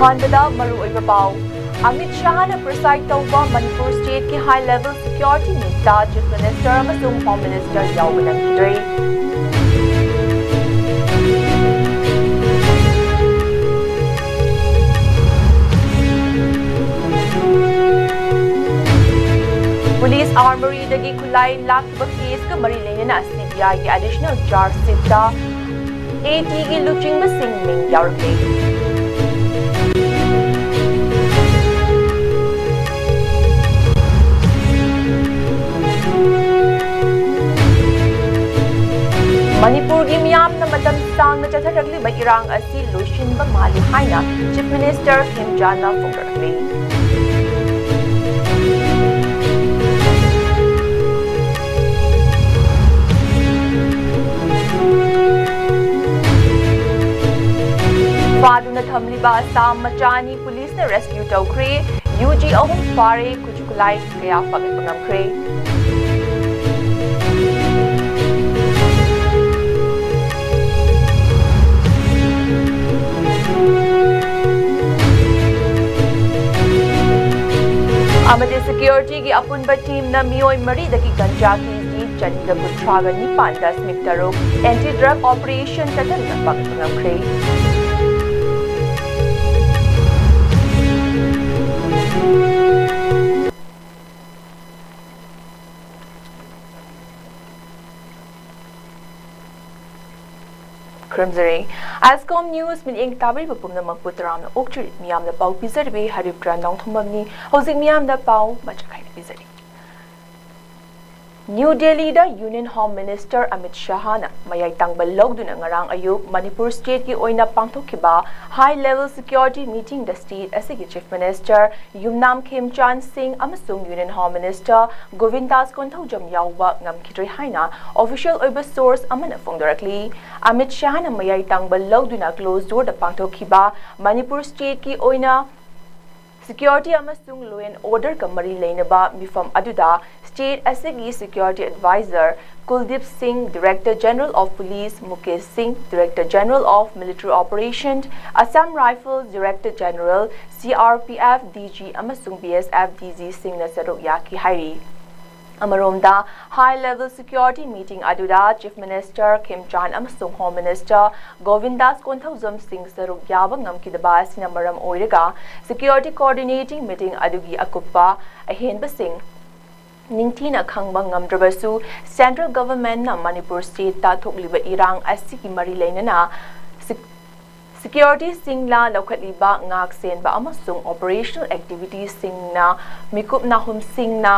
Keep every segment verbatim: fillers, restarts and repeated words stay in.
ꯑꯍꯥꯟꯕꯗ ꯃꯔꯨꯑꯣꯏꯕ ꯄꯥꯎ꯫ ꯑꯃꯤꯠ ꯁꯍꯥꯅ preside ꯇꯧꯕ Manipur stateꯀꯤ high level security meetꯇ Chief Minister ꯑꯃꯁꯨꯡ Home Minister ꯌꯥꯎꯕ ꯅꯪꯈꯤꯗ꯭ꯔꯦ꯫ Police armouryꯗꯒꯤ ꯈꯨꯠꯂꯥꯏ ꯂꯥꯛꯈꯤꯕ caseꯀ ꯃꯔꯤ ꯂꯩꯅꯅ CBIꯒꯤ additional charge sheetꯇ ATꯒꯤ ꯂꯨꯆꯤꯡꯕꯁꯤꯡ ꯃꯤꯡ ꯌꯥꯎꯔꯛꯂꯦ꯫ ꯃꯅꯤꯄꯨꯔꯒꯤ ꯃꯤꯌꯥꯝꯅ ꯃꯇꯝ ꯁꯥꯡꯅ ꯆꯠꯊꯔꯛꯂꯤꯕ ꯏꯔꯥꯡ ꯑꯁꯤ ꯂꯣꯏꯁꯤꯟꯕ ꯃꯥꯜꯂꯤ ꯍꯥꯏꯅ Chief Minister ꯈꯦꯝꯆꯥꯟꯅ ꯐꯣꯡꯗꯣꯔꯛꯂꯤ꯫ ꯐꯥꯗꯨꯅ ꯊꯝꯂꯤꯕ ꯑꯁꯥꯝ ꯃꯆꯥ ꯑꯅꯤ ꯄꯨꯂꯤꯁꯅ rescue ꯇꯧꯈ꯭ꯔꯦ꯫ UG ꯑꯍꯨꯝ ꯐꯥꯔꯦ, ꯈꯨꯠꯁꯨ ꯈꯨꯠꯂꯥꯏ ꯀꯌꯥ ꯐꯥꯒꯠꯄ ꯉꯝꯈ꯭ꯔꯦ꯫ ꯑꯃꯗꯤ securityꯒꯤ ꯑꯄꯨꯟꯕ teamꯅ ꯃꯤꯑꯣꯏ ꯃꯔꯤꯗꯒꯤ ꯒꯟꯖꯥ KG ꯆꯅꯤꯒ ꯀꯨꯟꯊ꯭ꯔꯥꯒ ꯅꯤꯄꯥꯟ ꯗꯁꯃꯤꯛ ꯇꯔꯨꯛ anti drug operation ꯆꯠꯊꯗꯨꯅ ꯐꯥꯒꯠꯄ ꯉꯝꯈ꯭ꯔꯦ꯫ ꯈꯨꯔꯨꯝꯖꯔꯤ꯫ Ascom News ꯃꯤꯠꯌꯦꯡ ꯇꯥꯕꯤꯔꯤꯕ ꯄꯨꯝꯅꯃꯛꯄꯨ ꯇꯔꯥꯝꯅ ꯑꯣꯛꯆꯔꯤ꯫ ꯃꯤꯌꯥꯝꯗ ꯄꯥꯎ ꯄꯤꯖꯔꯤꯕꯤ ꯍꯔꯤꯄ꯭ꯔ ꯅꯣꯡꯊꯣꯝꯕꯝꯅꯤ꯫ ꯍꯧꯖꯤꯛ ꯃꯤꯌꯥꯝꯗ ꯄꯥꯎ ꯃꯆꯥ ꯈꯥꯏꯅ ꯄꯤꯖꯔꯤ꯫ ꯅ꯭ꯌꯨ ꯗꯦꯜꯂꯤꯗ Union Home Minister ꯑꯃꯤꯠ ꯁꯍꯥꯅ ꯃꯌꯥꯏ ꯇꯥꯡꯕ ꯂꯧꯗꯨꯅ ꯉꯔꯥꯡ ꯑꯌꯨꯛ ꯃꯅꯤꯄꯨꯔ stateꯀꯤ ꯑꯣꯏꯅ ꯄꯥꯡꯊꯣꯛꯈꯤꯕ high level security meetingꯗ state ꯑꯁꯤꯒꯤ Chief Minister ꯌꯨꯝꯅꯥꯝ ꯈꯦꯝꯆꯥꯟ ꯁꯤꯡ ꯑꯃꯁꯨꯡ Union Home Minister ꯒꯣꯕꯤꯟꯗꯥꯁ ꯀꯣꯟꯊꯧꯖꯝ ꯌꯥꯎꯕ ꯉꯝꯈꯤꯗ꯭ꯔꯦ ꯍꯥꯏꯅ official ꯑꯣꯏꯕ source ꯑꯃꯅ ꯐꯣꯡꯗꯣꯔꯛꯂꯤ꯫ ꯑꯃꯤꯠ ꯁꯍꯥꯅ ꯃꯌꯥꯏ ꯇꯥꯡꯕ ꯂꯧꯗꯨꯅ closed doorꯗ ꯄꯥꯡꯊꯣꯛꯈꯤꯕ ꯃꯅꯤꯄꯨꯔ stateꯀꯤ ꯑꯣꯏꯅ security ꯑꯃꯁꯨꯡ law and orderꯒ ꯃꯔꯤ ꯂꯩꯅꯕ ꯃꯤꯐꯝ ꯑꯗꯨꯗ state State ꯑꯁꯤꯒꯤ Security Advisor ꯀꯨꯜꯗꯤꯞ ꯁꯤꯡ, Director General of Police Mukesh ꯁꯤꯡ, Director General of Military Operation, Assam Rifles Director General, C R P F D G ꯑꯃꯁꯨꯡ B S F D G ꯁꯤꯡꯅ ꯁꯔꯨꯛ ꯌꯥꯈꯤ ꯍꯥꯏꯔꯤ꯫ ꯑꯃꯔꯣꯝꯗ, high level security meeting ꯑꯗꯨꯗ Chief Minister ꯈꯦꯝꯆꯥꯟ ꯑꯃꯁꯨꯡ Home Minister ꯒꯣꯕꯤꯟꯗꯥꯁ ꯀꯣꯟꯊꯧꯖꯝ ꯁꯤꯡ ꯁꯔꯨꯛ ꯌꯥꯕ ꯉꯝꯈꯤꯗꯕ ꯑꯁꯤꯅ ꯃꯔꯝ ꯑꯣꯏꯔꯒ security coordinating meeting ꯑꯗꯨꯒꯤ ꯑꯀꯨꯞꯄ ꯑꯍꯦꯟꯕꯁꯤꯡ ꯅꯤꯡꯊꯤꯅ ꯈꯪꯕ ꯉꯝꯗ꯭ꯔꯕꯁꯨ, Central Governmentꯅ ꯃꯅꯤꯄꯨꯔ Stateꯇ ꯊꯣꯛꯂꯤꯕ ꯏꯔꯥꯡ ꯑꯁꯤꯒꯤ ꯃꯔꯤ ꯂꯩꯅꯅ ꯁꯤꯛ-, securityꯁꯤꯡꯅ ꯂꯧꯈꯠꯂꯤꯕ ꯉꯥꯛ ꯁꯦꯟꯕ ꯑꯃꯁꯨꯡ operational activitiesꯁꯤꯡꯅ ꯃꯤꯀꯨꯞ ꯅꯥꯍꯨꯝꯁꯤꯡꯅ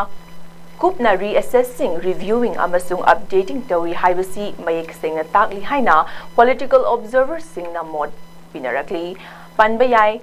ꯀꯨꯞꯅ reassessing, reviewing ꯑꯃꯁꯨꯡ updating ꯇꯧꯔꯤ ꯍꯥꯏꯕꯁꯤ ꯃꯌꯦꯛ ꯁꯦꯡꯅ ꯇꯥꯛꯂꯤ ꯍꯥꯏꯅ political observerꯁꯤꯡꯅ ꯃꯣꯠ ꯄꯤꯅꯔꯛꯂꯤ꯫ ꯄꯟꯕ ꯌꯥꯏ,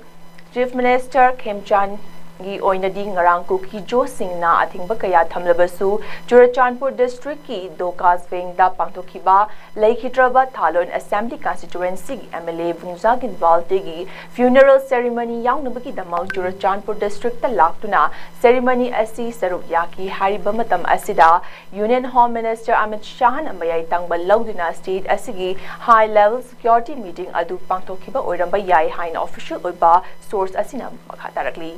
Chief Minister ꯈꯦꯝꯆꯥꯟꯒꯤ ꯑꯣꯏꯅꯗꯤ ꯉꯔꯥꯡ ꯀꯨꯀꯤꯖꯣꯁꯤꯡꯅ ꯑꯊꯤꯡꯕ ꯀꯌꯥ ꯊꯝꯂꯕꯁꯨ, ꯆꯨꯔꯆꯥꯟꯄꯨꯔ Districtꯀꯤ ꯗꯣꯀꯥꯁ ꯚꯦꯡꯗ ꯄꯥꯡꯊꯣꯛꯈꯤꯕ ꯂꯩꯈꯤꯗ꯭ꯔꯕ ꯊꯥꯂꯣꯟ Assembly Constituencyꯒꯤ M L A Vungzagin ꯕꯥꯜꯇꯦꯒꯤ funeral ceremony ꯌꯥꯎꯅꯕꯒꯤꯗꯃꯛ Churachandpur Districtꯇ ꯂꯥꯛꯇꯨꯅ ceremony ꯑꯁꯤ ꯁꯔꯨꯛ ꯌꯥꯈꯤ ꯍꯥꯏꯔꯤꯕ ꯃꯇꯝ ꯑꯁꯤꯗ, Union Home Minister ꯑꯃꯤꯠ ꯁꯥꯍꯅ ꯃꯌꯥꯏ ꯊꯪꯕ ꯂꯧꯗꯨꯅ state ꯑꯁꯤꯒꯤ high level security meeting ꯑꯗꯨ ꯄꯥꯡꯊꯣꯛꯈꯤꯕ ꯑꯣꯏꯔꯝꯕ ꯌꯥꯏ ꯍꯥꯏꯅ official ꯑꯣꯏꯕ source ꯑꯁꯤꯅ ꯃꯈꯥ ꯇꯥꯔꯛꯂꯤ꯫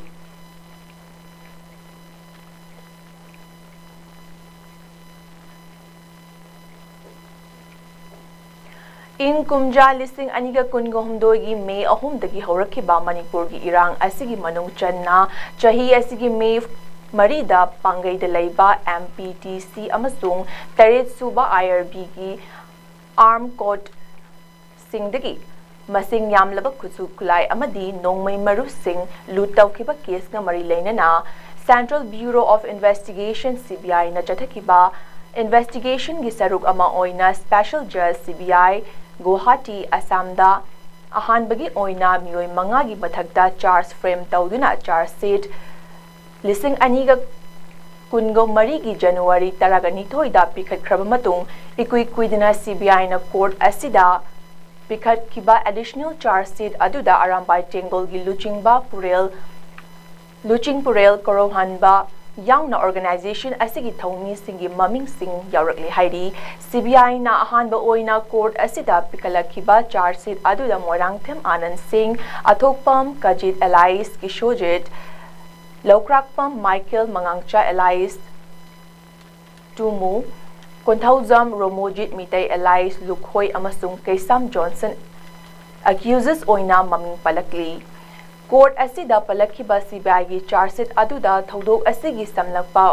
ꯏꯪ ꯀꯨꯝꯖꯥ ꯂꯤꯁꯤꯡ ꯑꯅꯤꯒ ꯀꯨꯟꯒ ꯍꯨꯝꯗꯣꯏꯒꯤ ꯃꯦ ꯑꯍꯨꯝꯗꯒꯤ ꯍꯧꯔꯛꯈꯤꯕ ꯃꯅꯤꯄꯨꯔꯒꯤ ꯏꯔꯥꯡ ꯑꯁꯤꯒꯤ ꯃꯅꯨꯡ ꯆꯟꯅ ꯆꯍꯤ ꯑꯁꯤꯒꯤ ꯃꯦ ꯃꯔꯤꯗ ꯄꯥꯡꯒꯩꯗ ꯂꯩꯕ M P T C ꯑꯃꯁꯨꯡ ꯇꯔꯦꯠ ꯁꯨꯕ I R Bꯒꯤ armed court ꯁꯤꯡꯗꯒꯤ ꯃꯁꯤꯡ ꯌꯥꯝꯂꯕ ꯈꯨꯠꯁꯨ ꯈꯨꯠꯂꯥꯏ ꯑꯃꯗꯤ ꯅꯣꯡꯃꯩ ꯃꯔꯨꯁꯤꯡ loot ꯇꯧꯈꯤꯕ caseꯀ ꯃꯔꯤ ꯂꯩꯅꯅ Central Bureau of Investigation, C B Iꯅ ꯆꯠꯊꯈꯤꯕ investigationꯒꯤ ꯁꯔꯨꯛ ꯑꯃ ꯑꯣꯏꯅ Special Judge, C B I, Guwahati, ꯑꯁꯥꯝꯗ ꯑꯍꯥꯟꯕꯒꯤ ꯑꯣꯏꯅ ꯃꯤꯑꯣꯏ ꯃꯉꯥꯒꯤ ꯃꯊꯛꯇ charge frame ꯇꯧꯗꯨꯅ charge sheet ꯂꯤꯁꯤꯡ ꯑꯅꯤꯒ ꯀꯨꯟꯒ ꯃꯔꯤꯒꯤ January ꯇꯔꯥꯒ ꯅꯤꯊꯣꯏꯗ ꯄꯤꯈꯠꯈ꯭ꯔꯕ ꯃꯇꯨꯡ, ꯏꯀꯨꯏ ꯀꯨꯏꯗꯅ C B Iꯅ court ꯑꯁꯤꯗ ꯄꯤꯈꯠꯈꯤꯕ additional charge sheet ꯑꯗꯨꯗ ꯑꯔꯥꯝꯕꯥꯏ ꯇꯦꯡꯒꯣꯜꯒꯤ ꯂꯨꯆꯤꯡꯕ ꯄꯨꯔꯦꯜ, ꯂꯨꯆꯤꯡ ꯄꯨꯔꯦꯜ ꯀꯣꯔꯧꯍꯟꯕ ꯌꯥꯎꯅ organization ꯑꯁꯤꯒꯤ ꯊꯧꯃꯤꯁꯤꯡꯒꯤ ꯃꯃꯤꯡꯁꯤꯡ ꯌꯥꯎꯔꯛꯂꯦ ꯍꯥꯏꯔꯤ꯫ CBIꯅ ꯑꯍꯥꯟꯕ ꯑꯣꯏꯅ court ꯑꯁꯤꯗ ꯄꯤꯈꯠꯂꯛꯈꯤꯕ charge sheet ꯑꯗꯨꯗ ꯃꯣꯏꯔꯥꯡꯊꯦꯝ ꯑꯥꯅꯟ ꯁꯤꯡ, ꯑꯊꯣꯛꯄꯝ ꯀꯖꯤꯠ alias ꯀꯤꯁꯣꯖꯤꯠ, ꯂꯧꯀ꯭ꯔꯥꯛꯄꯝ ꯃꯥꯏꯀꯦꯜ ꯃꯉꯥꯡꯆꯥ alias ꯇꯨꯃꯨ, ꯀꯣꯟꯊꯧꯖꯝ ꯔꯣꯃꯣꯖꯤꯠ ꯃꯤꯇꯩ alias ꯂꯨꯈꯣꯏ ꯑꯃꯁꯨꯡ ꯀꯩꯁꯥꯝ ꯖꯣꯟꯁꯟ accused ꯑꯣꯏꯅ ꯃꯃꯤꯡ ꯄꯜꯂꯛꯂꯤ꯫ Court ꯑꯁꯤꯗ ꯄꯜꯂꯛꯈꯤꯕ CBIꯒꯤ charge sheet ꯑꯗꯨꯗ ꯊꯧꯗꯣꯛ ꯑꯁꯤꯒꯤ ꯁꯝꯂꯞꯄ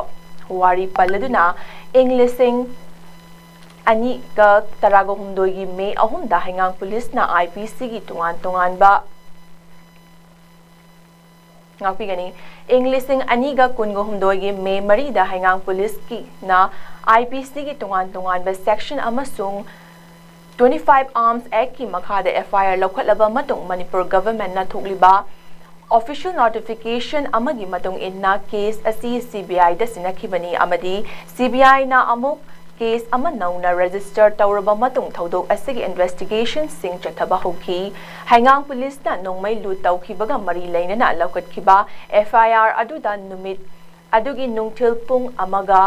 ꯋꯥꯔꯤ ꯄꯜꯂꯗꯨꯅ, ꯏꯪ ꯂꯤꯁꯤꯡ ꯑꯅꯤꯒ ꯇꯔꯥꯒ ꯍꯨꯝꯗꯣꯏꯒꯤ ꯃꯦ ꯑꯍꯨꯝꯗ ꯍꯩꯉꯥꯡ ꯄꯨꯂꯤꯁꯅ IPCꯒꯤ ꯇꯣꯉꯥꯟ ꯇꯣꯉꯥꯟꯕ ꯉꯥꯛꯄꯤꯒꯅꯤ꯫ ꯏꯪ ꯂꯤꯁꯤꯡ ꯑꯅꯤꯒ ꯀꯨꯟꯒ ꯍꯨꯝꯗꯣꯏꯒꯤ ꯃꯦ ꯃꯔꯤꯗ ꯍꯩꯉꯥꯡ ꯄꯨꯂꯤꯁꯀꯤꯅ IPCꯒꯤ ꯇꯣꯉꯥꯟ ꯇꯣꯉꯥꯟꯕ section ꯑꯃꯁꯨꯡ twenty five Arms Actꯀꯤ ꯃꯈꯥꯗ FIR ꯂꯧꯈꯠꯂꯕ ꯃꯇꯨꯡ ꯃꯅꯤꯄꯨꯔ governmentꯅ ꯊꯣꯛꯂꯤꯕ official notification ꯑꯃꯒꯤ ꯃꯇꯨꯡ ꯏꯟꯅ case ꯑꯁꯤ CBIꯗ ꯁꯤꯟꯅꯈꯤꯕꯅꯤ ꯑꯃꯗꯤ CBIꯅ ꯑꯃꯨꯛ case ꯑꯃ ꯅꯧꯅ register ꯇꯧꯔꯕ ꯃꯇꯨꯡ ꯊꯧꯗꯣꯛ ꯑꯁꯤꯒꯤ investigationꯁꯤꯡ ꯆꯠꯊꯕ ꯍꯧꯈꯤ꯫ ꯍꯩꯉꯥꯡ ꯄꯨꯂꯤꯁꯅ ꯅꯣꯡꯃꯩ loot ꯇꯧꯈꯤꯕꯒ ꯃꯔꯤ ꯂꯩꯅꯅ ꯂꯧꯈꯠꯈꯤꯕ FIR ꯑꯗꯨꯗ ꯅꯨꯃꯤꯠ ꯑꯗꯨꯒꯤ ꯅꯨꯡꯊꯤꯜ ꯄꯨꯡ ꯑꯃꯒ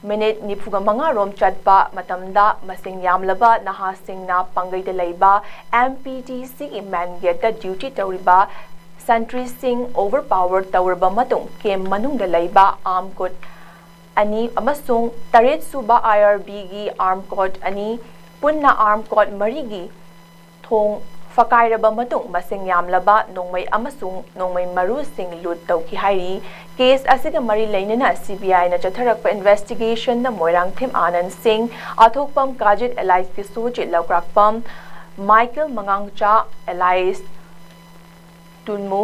minute ꯅꯤꯐꯨꯒ ꯃꯉꯥ ꯔꯣꯝ ꯆꯠꯄ ꯃꯇꯝꯗ ꯃꯁꯤꯡ ꯌꯥꯝꯂꯕ ꯅꯍꯥꯁꯤꯡꯅ ꯄꯥꯡꯒꯩꯗ ꯂꯩꯕ MPTCꯒꯤ main gateꯇ duty ꯇꯧꯔꯤꯕ sentryꯁꯤꯡ overpower ꯇꯧꯔꯕ ꯃꯇꯨꯡ camp ꯃꯅꯨꯡꯗ ꯂꯩꯕ arm coat ꯑꯅꯤ ꯑꯃꯁꯨꯡ ꯇꯔꯦꯠ ꯁꯨꯕ IRBꯒꯤ arm coat ꯑꯅꯤ, ꯄꯨꯟꯅ arm coat ꯃꯔꯤꯒꯤ ꯊꯣꯡ ꯐꯀꯥꯏꯔꯕ ꯃꯇꯨꯡ ꯃꯁꯤꯡ ꯌꯥꯝꯂꯕ ꯅꯣꯡꯃꯩ ꯑꯃꯁꯨꯡ ꯅꯣꯡꯃꯩ ꯃꯔꯨꯁꯤꯡ loot ꯇꯧꯈꯤ ꯍꯥꯏꯔꯤ꯫ Case ꯑꯁꯤꯒ ꯃꯔꯤ ꯂꯩꯅꯅ CBIꯅ ꯆꯠꯊꯔꯛꯄ investigationꯗ ꯃꯣꯏꯔꯥꯡꯊꯦꯝ ꯑꯥꯅꯟ ꯁꯤꯡ, ꯑꯊꯣꯛꯄꯝ ꯀꯥꯖꯤꯠ alias ꯀꯤꯁꯣꯖꯤꯠ, ꯂꯧꯀ꯭ꯔꯥꯛꯄꯝ ꯃꯥꯏꯀꯦꯜ ꯃꯉꯥꯡꯆꯥ alias ꯇꯨꯟꯃꯨ,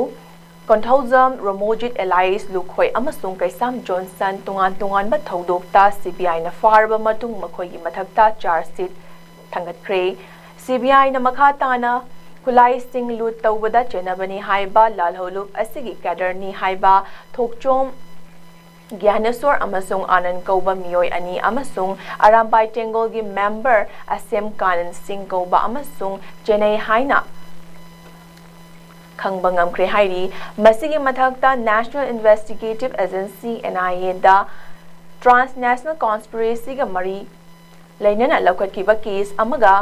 ꯀꯣꯟꯊꯧꯖꯝ ꯔꯣꯃꯣꯖꯤꯠ alias ꯂꯨꯈꯣꯏ ꯑꯃꯁꯨꯡ ꯀꯩꯁꯥꯝ ꯖꯣꯟꯁꯟ ꯇꯣꯉꯥꯟ ꯇꯣꯉꯥꯟꯕ ꯊꯧꯗꯣꯛꯇ CBIꯅ ꯐꯥꯔꯕ ꯃꯇꯨꯡ ꯃꯈꯣꯏꯒꯤ ꯃꯊꯛꯇ charge sheet ꯊꯥꯡꯒꯠꯈ꯭ꯔꯦ꯫ CBIꯅ ꯃꯈꯥ ꯇꯥꯅ ꯈꯨꯠꯂꯥꯏꯁꯤꯡ loot ꯇꯧꯕꯗ ꯆꯦꯟꯅꯕꯅꯤ ꯍꯥꯏꯕ ꯂꯥꯜꯍꯧꯂꯨꯞ ꯑꯁꯤꯒꯤ cadreꯅꯤ ꯍꯥꯏꯕ ꯊꯣꯛꯆꯣꯝ ꯒ꯭ꯌꯥꯅꯦꯁꯣꯔ ꯑꯃꯁꯨꯡ ꯑꯥꯅꯟ ꯀꯧꯕ ꯃꯤꯑꯣꯏ ꯑꯅꯤ ꯑꯃꯁꯨꯡ ꯑꯔꯥꯝꯕꯥꯏ ꯇꯦꯡꯒꯣꯜꯒꯤ member ꯑꯁꯦꯝ ꯀꯥꯅꯟ ꯁꯤꯡ ꯀꯧꯕ ꯑꯃꯁꯨꯡ ꯆꯦꯟꯅꯩ ꯍꯥꯏꯅ ꯈꯪꯕ ꯉꯝꯈ꯭ꯔꯦ ꯍꯥꯏꯔꯤ꯫ ꯃꯁꯤꯒꯤ ꯃꯊꯛꯇ National Investigative Agency, NIA, ꯗ transnational conspiracy ꯒ ꯃꯔꯤ ꯂꯩꯅꯅ ꯂꯧꯈꯠꯈꯤꯕ case ꯑꯃꯒ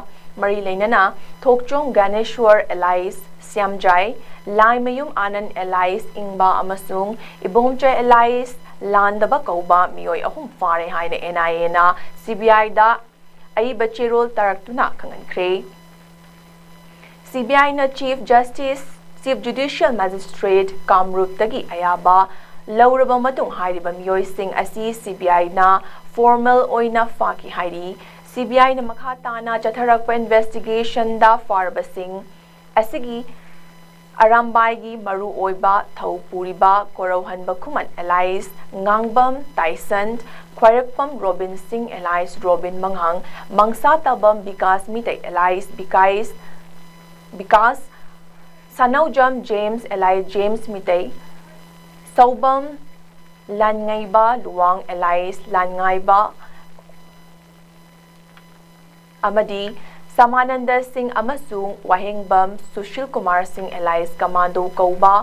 ꯃꯔꯤ ꯂꯩꯅꯅ ꯊꯣꯛꯆꯣꯝ ꯒ꯭ꯌꯥꯅꯦꯁ꯭ꯋꯔ alias ꯁ꯭ꯌꯥꯝꯖꯥꯏ, ꯂꯥꯏꯃꯌꯨꯝ ꯑꯥꯅꯟ alias ꯏꯪꯕ ꯑꯃꯁꯨꯡ ꯏꯕꯣꯝꯆꯥꯏ alias ꯂꯥꯟꯗꯕ ꯀꯧꯕ ꯃꯤꯑꯣꯏ ꯑꯍꯨꯝ ꯐꯥꯔꯦ ꯍꯥꯏꯅ NIA ꯅ CBI ꯗ ꯑꯏꯕ ꯆꯦꯔꯣꯜ ꯇꯥꯔꯛꯇꯨꯅ ꯈꯪꯍꯟꯈ꯭ꯔꯦ꯫ CBI ꯅ Chief Justice, Chief Judicial Magistrate ꯀꯥꯝꯔꯨꯞꯇꯒꯤ ꯑꯌꯥꯕ ꯂꯧꯔꯕ ꯃꯇꯨꯡ ꯍꯥꯏꯔꯤꯕ ꯃꯤꯑꯣꯏꯁꯤꯡ ꯑꯁꯤ CBI ꯅ formal ꯑꯣꯏꯅ ꯐꯥꯈꯤ ꯍꯥꯏꯔꯤ꯫ CBI ꯅ ꯃꯈꯥ ꯇꯥꯅ ꯆꯠꯊꯔꯛꯄ investigation ꯗ ꯐꯥꯔꯕꯁꯤꯡ ꯑꯁꯤꯒꯤ ꯑꯔꯥꯝꯕꯥꯏꯒꯤ ꯃꯔꯨꯑꯣꯏꯕ ꯊꯧ ꯄꯨꯔꯤꯕ ꯀꯣꯔꯧꯍꯟꯕ Khuman alias Ngangbam Tyson, Khwairakpam Robin Singh alias Robin ꯃꯉꯥꯡ, Mangsatabam Bikash Meitei alias Bikaish, Bikash, Sanoujam James alias James Meitei, Soubam Langeiba Luwang alias Langaiba, ꯑꯃꯗꯤ ꯁꯃꯥꯅꯟꯗ ꯁꯤꯡ ꯑꯃꯁꯨꯡ ꯋꯥꯍꯦꯡꯕꯝ ꯁꯨꯁꯤꯜ ꯀꯨꯃꯥꯔ ꯁꯤꯡ alias ꯀꯃꯥꯟꯗꯣ ꯀꯧꯕ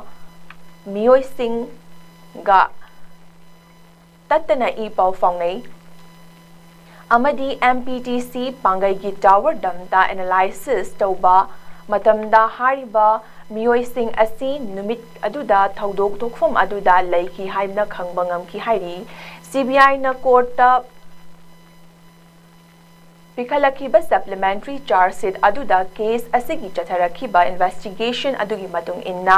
ꯃꯤꯑꯣꯏꯁꯤꯡꯒ ꯇꯠꯇꯅ ꯏ ꯄꯥꯎ ꯐꯥꯎꯅꯩ ꯑꯃꯗꯤ MPTC ꯄꯥꯡꯒꯩꯒꯤ tower ꯗꯝꯇ analysis ꯇꯧꯕ ꯃꯇꯝꯗ ꯍꯥꯏꯔꯤꯕ ꯃꯤꯑꯣꯏꯁꯤꯡ ꯑꯁꯤ ꯅꯨꯃꯤꯠ ꯑꯗꯨꯗ ꯊꯧꯗꯣꯛ ꯊꯣꯛꯐꯝ ꯑꯗꯨꯗ ꯂꯩꯈꯤ ꯍꯥꯏꯅ ꯈꯪꯕ ꯉꯝꯈꯤ ꯍꯥꯏꯔꯤ꯫ CBI ꯅ court ꯇ ꯄꯤꯈꯠꯂꯛꯈꯤꯕ supplementary charge sheet ꯑꯗꯨꯗ case ꯑꯁꯤꯒꯤ ꯆꯠꯊꯔꯛꯈꯤꯕ investigation ꯑꯗꯨꯒꯤ ꯃꯇꯨꯡ ꯏꯟꯅ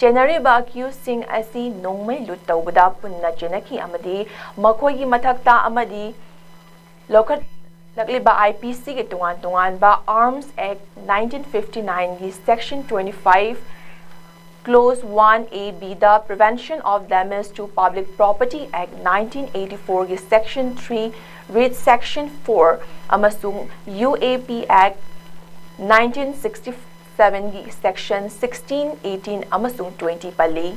ꯆꯦꯟꯅꯔꯤꯕ accused ꯁꯤꯡ ꯑꯁꯤ ꯅꯣꯡꯃꯩ loot ꯇꯧꯕꯗ ꯄꯨꯟꯅ ꯆꯦꯟꯅꯈꯤ ꯑꯃꯗꯤ ꯃꯈꯣꯏꯒꯤ ꯃꯊꯛꯇ ꯑꯃꯗꯤ ꯂꯧꯈꯠꯂꯛꯂꯤꯕ IPC ꯒꯤ ꯇꯣꯉꯥꯟ ꯇꯣꯉꯥꯟꯕ Arms Act nineteen fifty nine ꯒꯤ section twenty five clause one A B the Prevention of Damage to Public Property Act nineteen eighty four ꯒꯤ section three, writ section four ꯑꯃꯁꯨꯡ UAP Act nineteen sixty seven ꯒꯤ section sixteen, eighteen ꯑꯃꯁꯨꯡ twenty ꯄꯜꯂꯤ꯫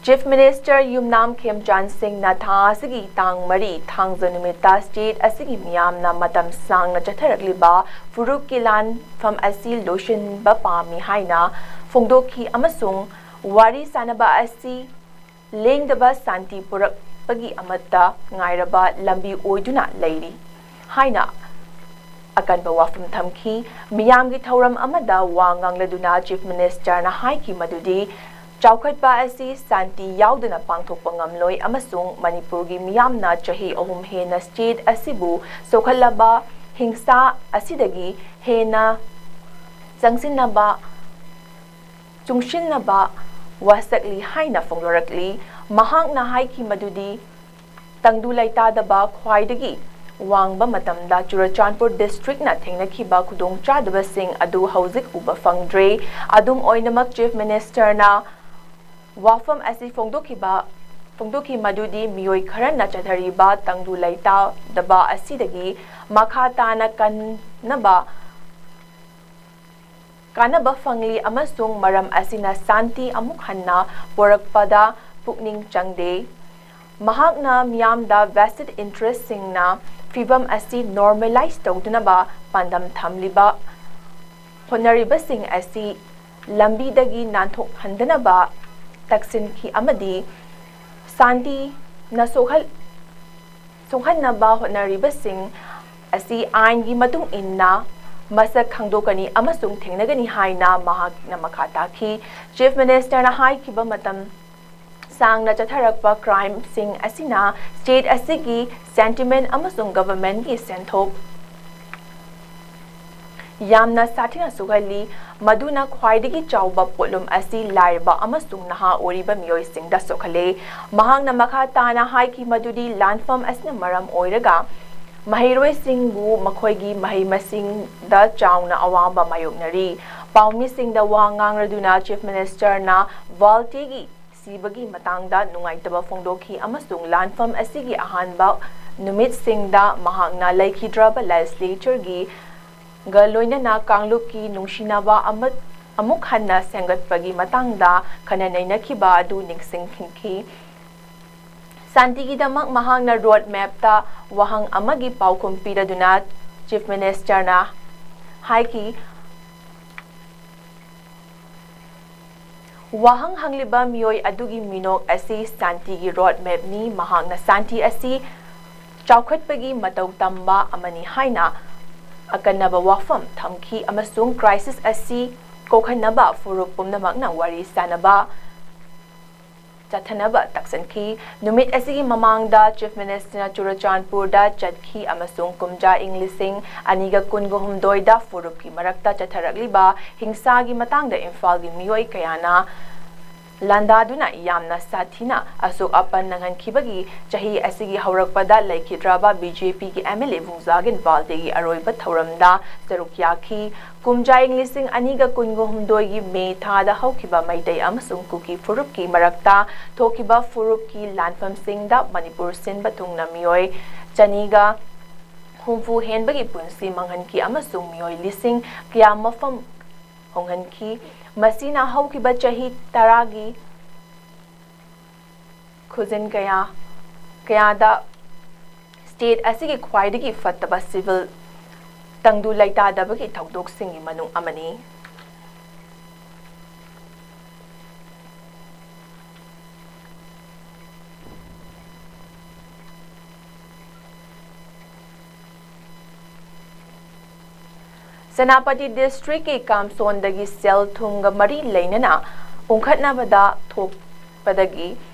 Chief Minister ꯌꯨꯝꯅꯥꯝ ꯈꯦꯝꯆꯥꯟ ꯁꯤꯡꯅ ꯊꯥ ꯑꯁꯤꯒꯤ ꯇꯥꯡ ꯃꯔꯤ ꯊꯥꯡꯖ ꯅꯨꯃꯤꯠꯇ state ꯑꯁꯤꯒꯤ ꯃꯤꯌꯥꯝꯅ ꯃꯇꯝ ꯁꯥꯡꯅ ꯆꯠꯊꯔꯛꯂꯤꯕ ꯐꯨꯔꯨꯞꯀꯤ ꯂꯥꯟꯐꯝ ꯑꯁꯤ ꯂꯣꯏꯁꯤꯟꯕ ꯄꯥꯝꯃꯤ ꯍꯥꯏꯅ ꯐꯣꯡꯗꯣꯛꯈꯤ ꯑꯃꯁꯨꯡ ꯋꯥꯔꯤ ꯁꯥꯅꯕ ꯑꯁꯤ ꯂꯦꯡꯗꯕ ꯁꯥꯟꯇꯤ ꯄꯨꯔꯛꯄꯒꯤ ꯑꯃꯠꯇ ꯉꯥꯏꯔꯕ ꯂꯝꯕꯤ ꯑꯣꯏꯗꯨꯅ ꯂꯩꯔꯤ ꯍꯥꯏꯅ ꯑꯀꯟꯕ ꯋꯥꯐꯝ ꯊꯝꯈꯤ꯫ ꯃꯤꯌꯥꯝꯒꯤ ꯊꯧꯔꯝ ꯑꯃꯗ ꯋꯥ ꯉꯥꯡꯂꯗꯨꯅ Chief Minister ꯅ ꯍꯥꯏꯈꯤ ꯃꯗꯨꯗꯤ ꯆꯥꯎꯈꯠꯄ ꯑꯁꯤ ꯁꯥꯟꯇꯤ ꯌꯥꯎꯗꯅ ꯄꯥꯡꯊꯣꯛꯄ ꯉꯝꯂꯣꯏ ꯑꯃꯁꯨꯡ ꯃꯅꯤꯄꯨꯔꯒꯤ ꯃꯤꯌꯥꯝꯅ ꯆꯍꯤ ꯑꯍꯨꯝ ꯍꯦꯟꯅ state ꯑꯁꯤꯕꯨ ꯁꯣꯛꯍꯜꯂꯕ ꯍꯤꯡꯁꯥ ꯑꯁꯤꯗꯒꯤ ꯍꯦꯟꯅ ꯆꯪꯁꯤꯟꯅꯕ ꯆꯨꯡꯁꯤꯟꯅꯕ ꯋꯥꯁꯛꯂꯤ ꯍꯥꯏꯅ ꯐꯣꯡꯗꯣꯔꯛꯂꯤ꯫ ꯃꯍꯥꯛꯅ ꯍꯥꯏꯈꯤ ꯃꯗꯨꯗꯤ ꯇꯪꯗꯨ ꯂꯩꯇꯥꯗꯕ ꯈ꯭ꯋꯥꯏꯗꯒꯤ ꯋꯥꯡꯕ ꯃꯇꯝꯗ ꯆꯨꯔꯆꯥꯟꯄꯨꯔ district ꯅ ꯊꯦꯡꯅꯈꯤꯕ ꯈꯨꯗꯣꯡꯆꯥꯗꯕꯁꯤꯡ ꯑꯗꯨ ꯍꯧꯖꯤꯛ ꯎꯕ ꯐꯪꯗ꯭ꯔꯦ꯫ ꯑꯗꯨꯝ ꯑꯣꯏꯅꯃꯛ, Chief Minister ꯅ ꯋꯥꯐꯝ ꯑꯁꯤ ꯐꯣꯡꯗꯣꯛꯈꯤꯕ ꯐꯣꯡꯗꯣꯛꯈꯤ ꯃꯗꯨꯗꯤ ꯃꯤꯑꯣꯏ ꯈꯔꯅ ꯆꯠꯊꯔꯤꯕ ꯇꯪꯗꯨ ꯂꯩꯇꯥꯗꯕ ꯑꯁꯤꯗꯒꯤ ꯃꯈꯥ ꯇꯥꯅ ꯀꯟꯅꯕ ꯀꯥꯟꯅꯕ ꯐꯪꯂꯤ ꯑꯃꯁꯨꯡ ꯃꯔꯝ ꯑꯁꯤꯅ ꯁꯥꯟꯇꯤ ꯑꯃꯨꯛ ꯍꯟꯅ ꯄꯨꯔꯛꯄꯗ ꯄꯨꯛꯅꯤꯡ ꯆꯪꯗꯦ꯫ ꯃꯍꯥꯛꯅ ꯃꯤꯌꯥꯝꯗ vested interest ꯁꯤꯡꯅ ꯐꯤꯚꯝ ꯑꯁꯤ normalise ꯇꯧꯗꯅꯕ ꯄꯥꯟꯗꯝ ꯊꯝꯂꯤꯕ ꯍꯣꯠꯅꯔꯤꯕꯁꯤꯡ ꯑꯁꯤ ꯂꯝꯕꯤꯗꯒꯤ ꯅꯥꯟꯊꯣꯛꯍꯟꯗꯅꯕ ꯇꯛꯁꯤꯟꯈꯤ ꯑꯃꯗꯤ ꯁꯥꯟꯇꯤꯅ ꯁꯣꯛꯍꯜ ꯁꯣꯛꯍꯟꯅꯕ ꯍꯣꯠꯅꯔꯤꯕꯁꯤꯡ ꯑꯁꯤ ꯑꯥꯏꯟꯒꯤ ꯃꯇꯨꯡ ꯏꯟꯅ ꯃꯁꯛ ꯈꯪꯗꯣꯛꯀꯅꯤ ꯑꯃꯁꯨꯡ ꯊꯦꯡꯅꯒꯅꯤ ꯍꯥꯏꯅ ꯃꯍꯥꯛꯅ ꯃꯈꯥ ꯇꯥꯈꯤ꯫ Chief Minister ꯅ ꯍꯥꯏꯈꯤꯕ ꯃꯇꯝ ꯁꯥꯡꯅ ꯆꯠꯊꯔꯛꯄ crime ꯁꯤꯡ ꯑꯁꯤꯅ state ꯑꯁꯤꯒꯤ sentiment ꯑꯃꯁꯨꯡ government ꯀꯤ ꯁꯦꯟꯊꯣꯛ ꯌꯥꯝꯅ ꯁꯥꯊꯤꯅ ꯁꯣꯛꯍꯜꯂꯤ, ꯃꯗꯨꯅ ꯈ꯭ꯋꯥꯏꯗꯒꯤ ꯆꯥꯎꯕ ꯄꯣꯠꯂꯨꯝ ꯑꯁꯤ ꯂꯥꯏꯔꯕ ꯑꯃꯁꯨꯡ ꯅꯍꯥ ꯑꯣꯏꯔꯤꯕ ꯃꯤꯑꯣꯏꯁꯤꯡꯗ ꯁꯣꯛꯍꯜꯂꯦ꯫ ꯃꯍꯥꯛꯅ ꯃꯈꯥ ꯇꯥꯅ ꯍꯥꯏꯈꯤ ꯃꯗꯨꯗꯤ ꯂꯥꯟꯐꯝ ꯑꯁꯤꯅ ꯃꯔꯝ ꯑꯣꯏꯔꯒ ꯃꯍꯩꯔꯣꯏꯁꯤꯡꯕꯨ ꯃꯈꯣꯏꯒꯤ ꯃꯍꯩ ꯃꯁꯤꯡꯗ ꯆꯥꯎꯅ ꯑꯋꯥꯕ ꯃꯥꯌꯣꯛꯅꯔꯤ꯫ ꯄꯥꯎꯃꯤꯁꯤꯡꯗ ꯋꯥ ꯉꯥꯡꯂꯗꯨꯅ Chief Minister ꯅ ꯚꯥꯜꯇꯦꯒꯤ ꯁꯤꯕꯒꯤ ꯃꯇꯥꯡꯗ ꯅꯨꯡꯉꯥꯏꯇꯕ ꯐꯣꯡꯗꯣꯛꯈꯤ ꯑꯃꯁꯨꯡ ꯂꯥꯟꯐꯝ ꯑꯁꯤꯒꯤ ꯑꯍꯥꯟꯕ ꯅꯨꯃꯤꯠꯁꯤꯡꯗ ꯃꯍꯥꯛꯅ ꯂꯩꯈꯤꯗ꯭ꯔꯕ legislature ꯒꯤ ꯒ ꯂꯣꯏꯅꯅ ꯀꯥꯡꯂꯨꯞꯀꯤ ꯅꯨꯡꯁꯤꯅꯕ ꯑꯃ ꯑꯃꯨꯛ ꯍꯟꯅ ꯁꯦꯝꯒꯠꯄꯒꯤ ꯃꯇꯥꯡꯗ ꯈꯟꯅ ꯅꯩꯅꯈꯤꯕ ꯑꯗꯨ ꯅꯤꯡꯁꯤꯡꯍꯟꯈꯤ꯫ ꯁꯥꯟꯇꯤꯒꯤꯗꯃꯛ ꯃꯍꯥꯛꯅ ꯔꯣꯗ ꯃꯦꯞꯇ ꯋꯥꯍꯪ ꯑꯃꯒꯤ ꯄꯥꯎꯈꯨꯝ ꯄꯤꯔꯗꯨꯅ ꯆꯤꯐ ꯃꯤꯅꯤꯁꯇꯔꯅ ꯍꯥꯏꯈꯤ, ꯋꯥꯍꯪ ꯍꯪꯂꯤꯕ ꯃꯤꯑꯣꯏ ꯑꯗꯨꯒꯤ ꯃꯤꯅꯣꯛ ꯑꯁꯤ ꯁꯥꯟꯇꯤꯒꯤ ꯔꯣꯗ ꯃꯦꯞꯅꯤ꯫ ꯃꯍꯥꯛꯅ ꯁꯥꯟꯇꯤ ꯑꯁꯤ ꯆꯥꯎꯈꯠꯄꯒꯤ ꯃꯇꯧ ꯇꯝꯕ ꯑꯃꯅꯤ ꯍꯥꯏꯅ ꯑꯀꯟꯅꯕ ꯋꯥꯐꯝ ꯊꯝꯈꯤ ꯑꯃꯁꯨꯡ ꯀ꯭ꯔꯥꯏꯁꯤꯁ ꯑꯁꯤ ꯀꯣꯛꯍꯟꯅꯕ ꯐꯨꯔꯨꯞ ꯄꯨꯝꯅꯃꯛꯅ ꯋꯥꯔꯤ ꯁꯥꯅꯕ ꯆꯠꯊꯅꯕ ꯇꯥꯛꯁꯤꯟꯈꯤ꯫ ꯅꯨꯃꯤꯠ ꯑꯁꯤꯒꯤ ꯃꯃꯥꯡꯗ ꯆꯤꯐ ꯃꯤꯅꯤꯁꯇꯔꯅ ꯆꯨꯔꯆꯥꯟꯄꯨꯔꯗ ꯆꯠꯈꯤ ꯑꯃꯁꯨꯡ ꯀꯨꯝꯖꯥ ꯏꯪ ꯂꯤꯁꯤꯡ ꯑꯅꯤꯒ ꯀꯨꯟꯒ ꯍꯨꯝꯗꯣꯏꯗ ꯐꯨꯔꯨꯞꯀꯤ ꯃꯔꯛꯇ ꯆꯠꯊꯔꯛꯂꯤꯕ ꯍꯤꯡꯁꯥꯒꯤ ꯃꯇꯥꯡꯗ ꯏꯝꯐꯥꯜꯒꯤ ꯃꯤꯑꯣꯏ ꯀꯌꯥꯅ ꯂꯥꯟꯗꯥꯗꯨꯅ ꯌꯥꯝꯅ ꯁꯥꯊꯤꯅ ꯑꯁꯣꯛ ꯑꯄꯟ ꯅꯪꯍꯟꯈꯤꯕꯒꯤ ꯆꯍꯤ ꯑꯁꯤꯒꯤ ꯍꯧꯔꯛꯄꯗ ꯂꯩꯈꯤꯗ꯭ꯔꯕ ꯕꯤ ꯖꯦ ꯄꯤꯒꯤ ꯑꯦꯝ ꯑꯦꯜ ꯑꯦ ꯕꯨꯡꯖꯥꯒꯤꯟ ꯄꯥꯜꯗꯦꯒꯤ ꯑꯔꯣꯏꯕ ꯊꯧꯔꯝꯗ ꯁꯔꯨꯛ ꯌꯥꯈꯤ꯫ ꯀꯨꯝꯖꯥ ꯏꯪ ꯂꯤꯁꯤꯡ ꯑꯅꯤꯒ ꯀꯨꯟꯒ ꯍꯨꯝꯗꯣꯏꯒꯤ ꯃꯦ ꯊꯥꯗ ꯍꯧꯈꯤꯕ ꯃꯩꯇꯩ ꯑꯃꯁꯨꯡ ꯀꯨꯀꯤ ꯐꯨꯔꯨꯞꯀꯤ ꯃꯔꯛꯇ ꯊꯣꯛꯈꯤꯕ ꯐꯨꯔꯨꯞꯀꯤ ꯂꯥꯟꯐꯝꯁꯤꯡꯗ ꯃꯅꯤꯄꯨꯔ ꯁꯤꯟꯕ ꯊꯨꯡꯅ ꯃꯤꯑꯣꯏ ꯆꯅꯤꯒ ꯍꯨꯝꯐꯨ ꯍꯦꯟꯕꯒꯤ ꯄꯨꯟꯁꯤ ꯃꯥꯡꯍꯟꯈꯤ ꯑꯃꯁꯨꯡ ꯃꯤꯑꯣꯏ ꯂꯤꯁꯤꯡ ꯀꯌꯥ ꯃꯐꯝ ꯍꯣꯡꯍꯟꯈꯤ꯫ ꯃꯁꯤꯅ ꯍꯧꯈꯤꯕ ꯆꯍꯤ ꯇꯔꯥꯒꯤ ꯈꯨꯖꯤꯟ ꯀꯌꯥ, ꯀꯌꯥꯗ ꯁ꯭ꯇꯦꯠ ꯑꯁꯤꯒꯤ ꯈ꯭ꯋꯥꯏꯗꯒꯤ ꯐꯠꯇꯕ ꯁꯤꯚꯤꯜ ꯇꯪꯗꯨ ꯂꯩꯇꯥꯗꯕꯒꯤ ꯊꯧꯗꯣꯛꯁꯤꯡꯒꯤ ꯃꯅꯨꯡ ꯑꯃꯅꯤ꯫ ꯁꯦꯅꯥꯄꯇꯤ ꯗꯤꯁꯇ꯭ꯔꯤꯛꯀꯤ ꯀꯥꯝꯁꯣꯟꯗꯒꯤ ꯁꯦꯜ ꯊꯨꯝꯒ ꯃꯔꯤ ꯂꯩꯅꯅ ꯎꯪꯈꯠꯅꯕꯗ ꯊꯣꯛꯄꯗꯒꯤ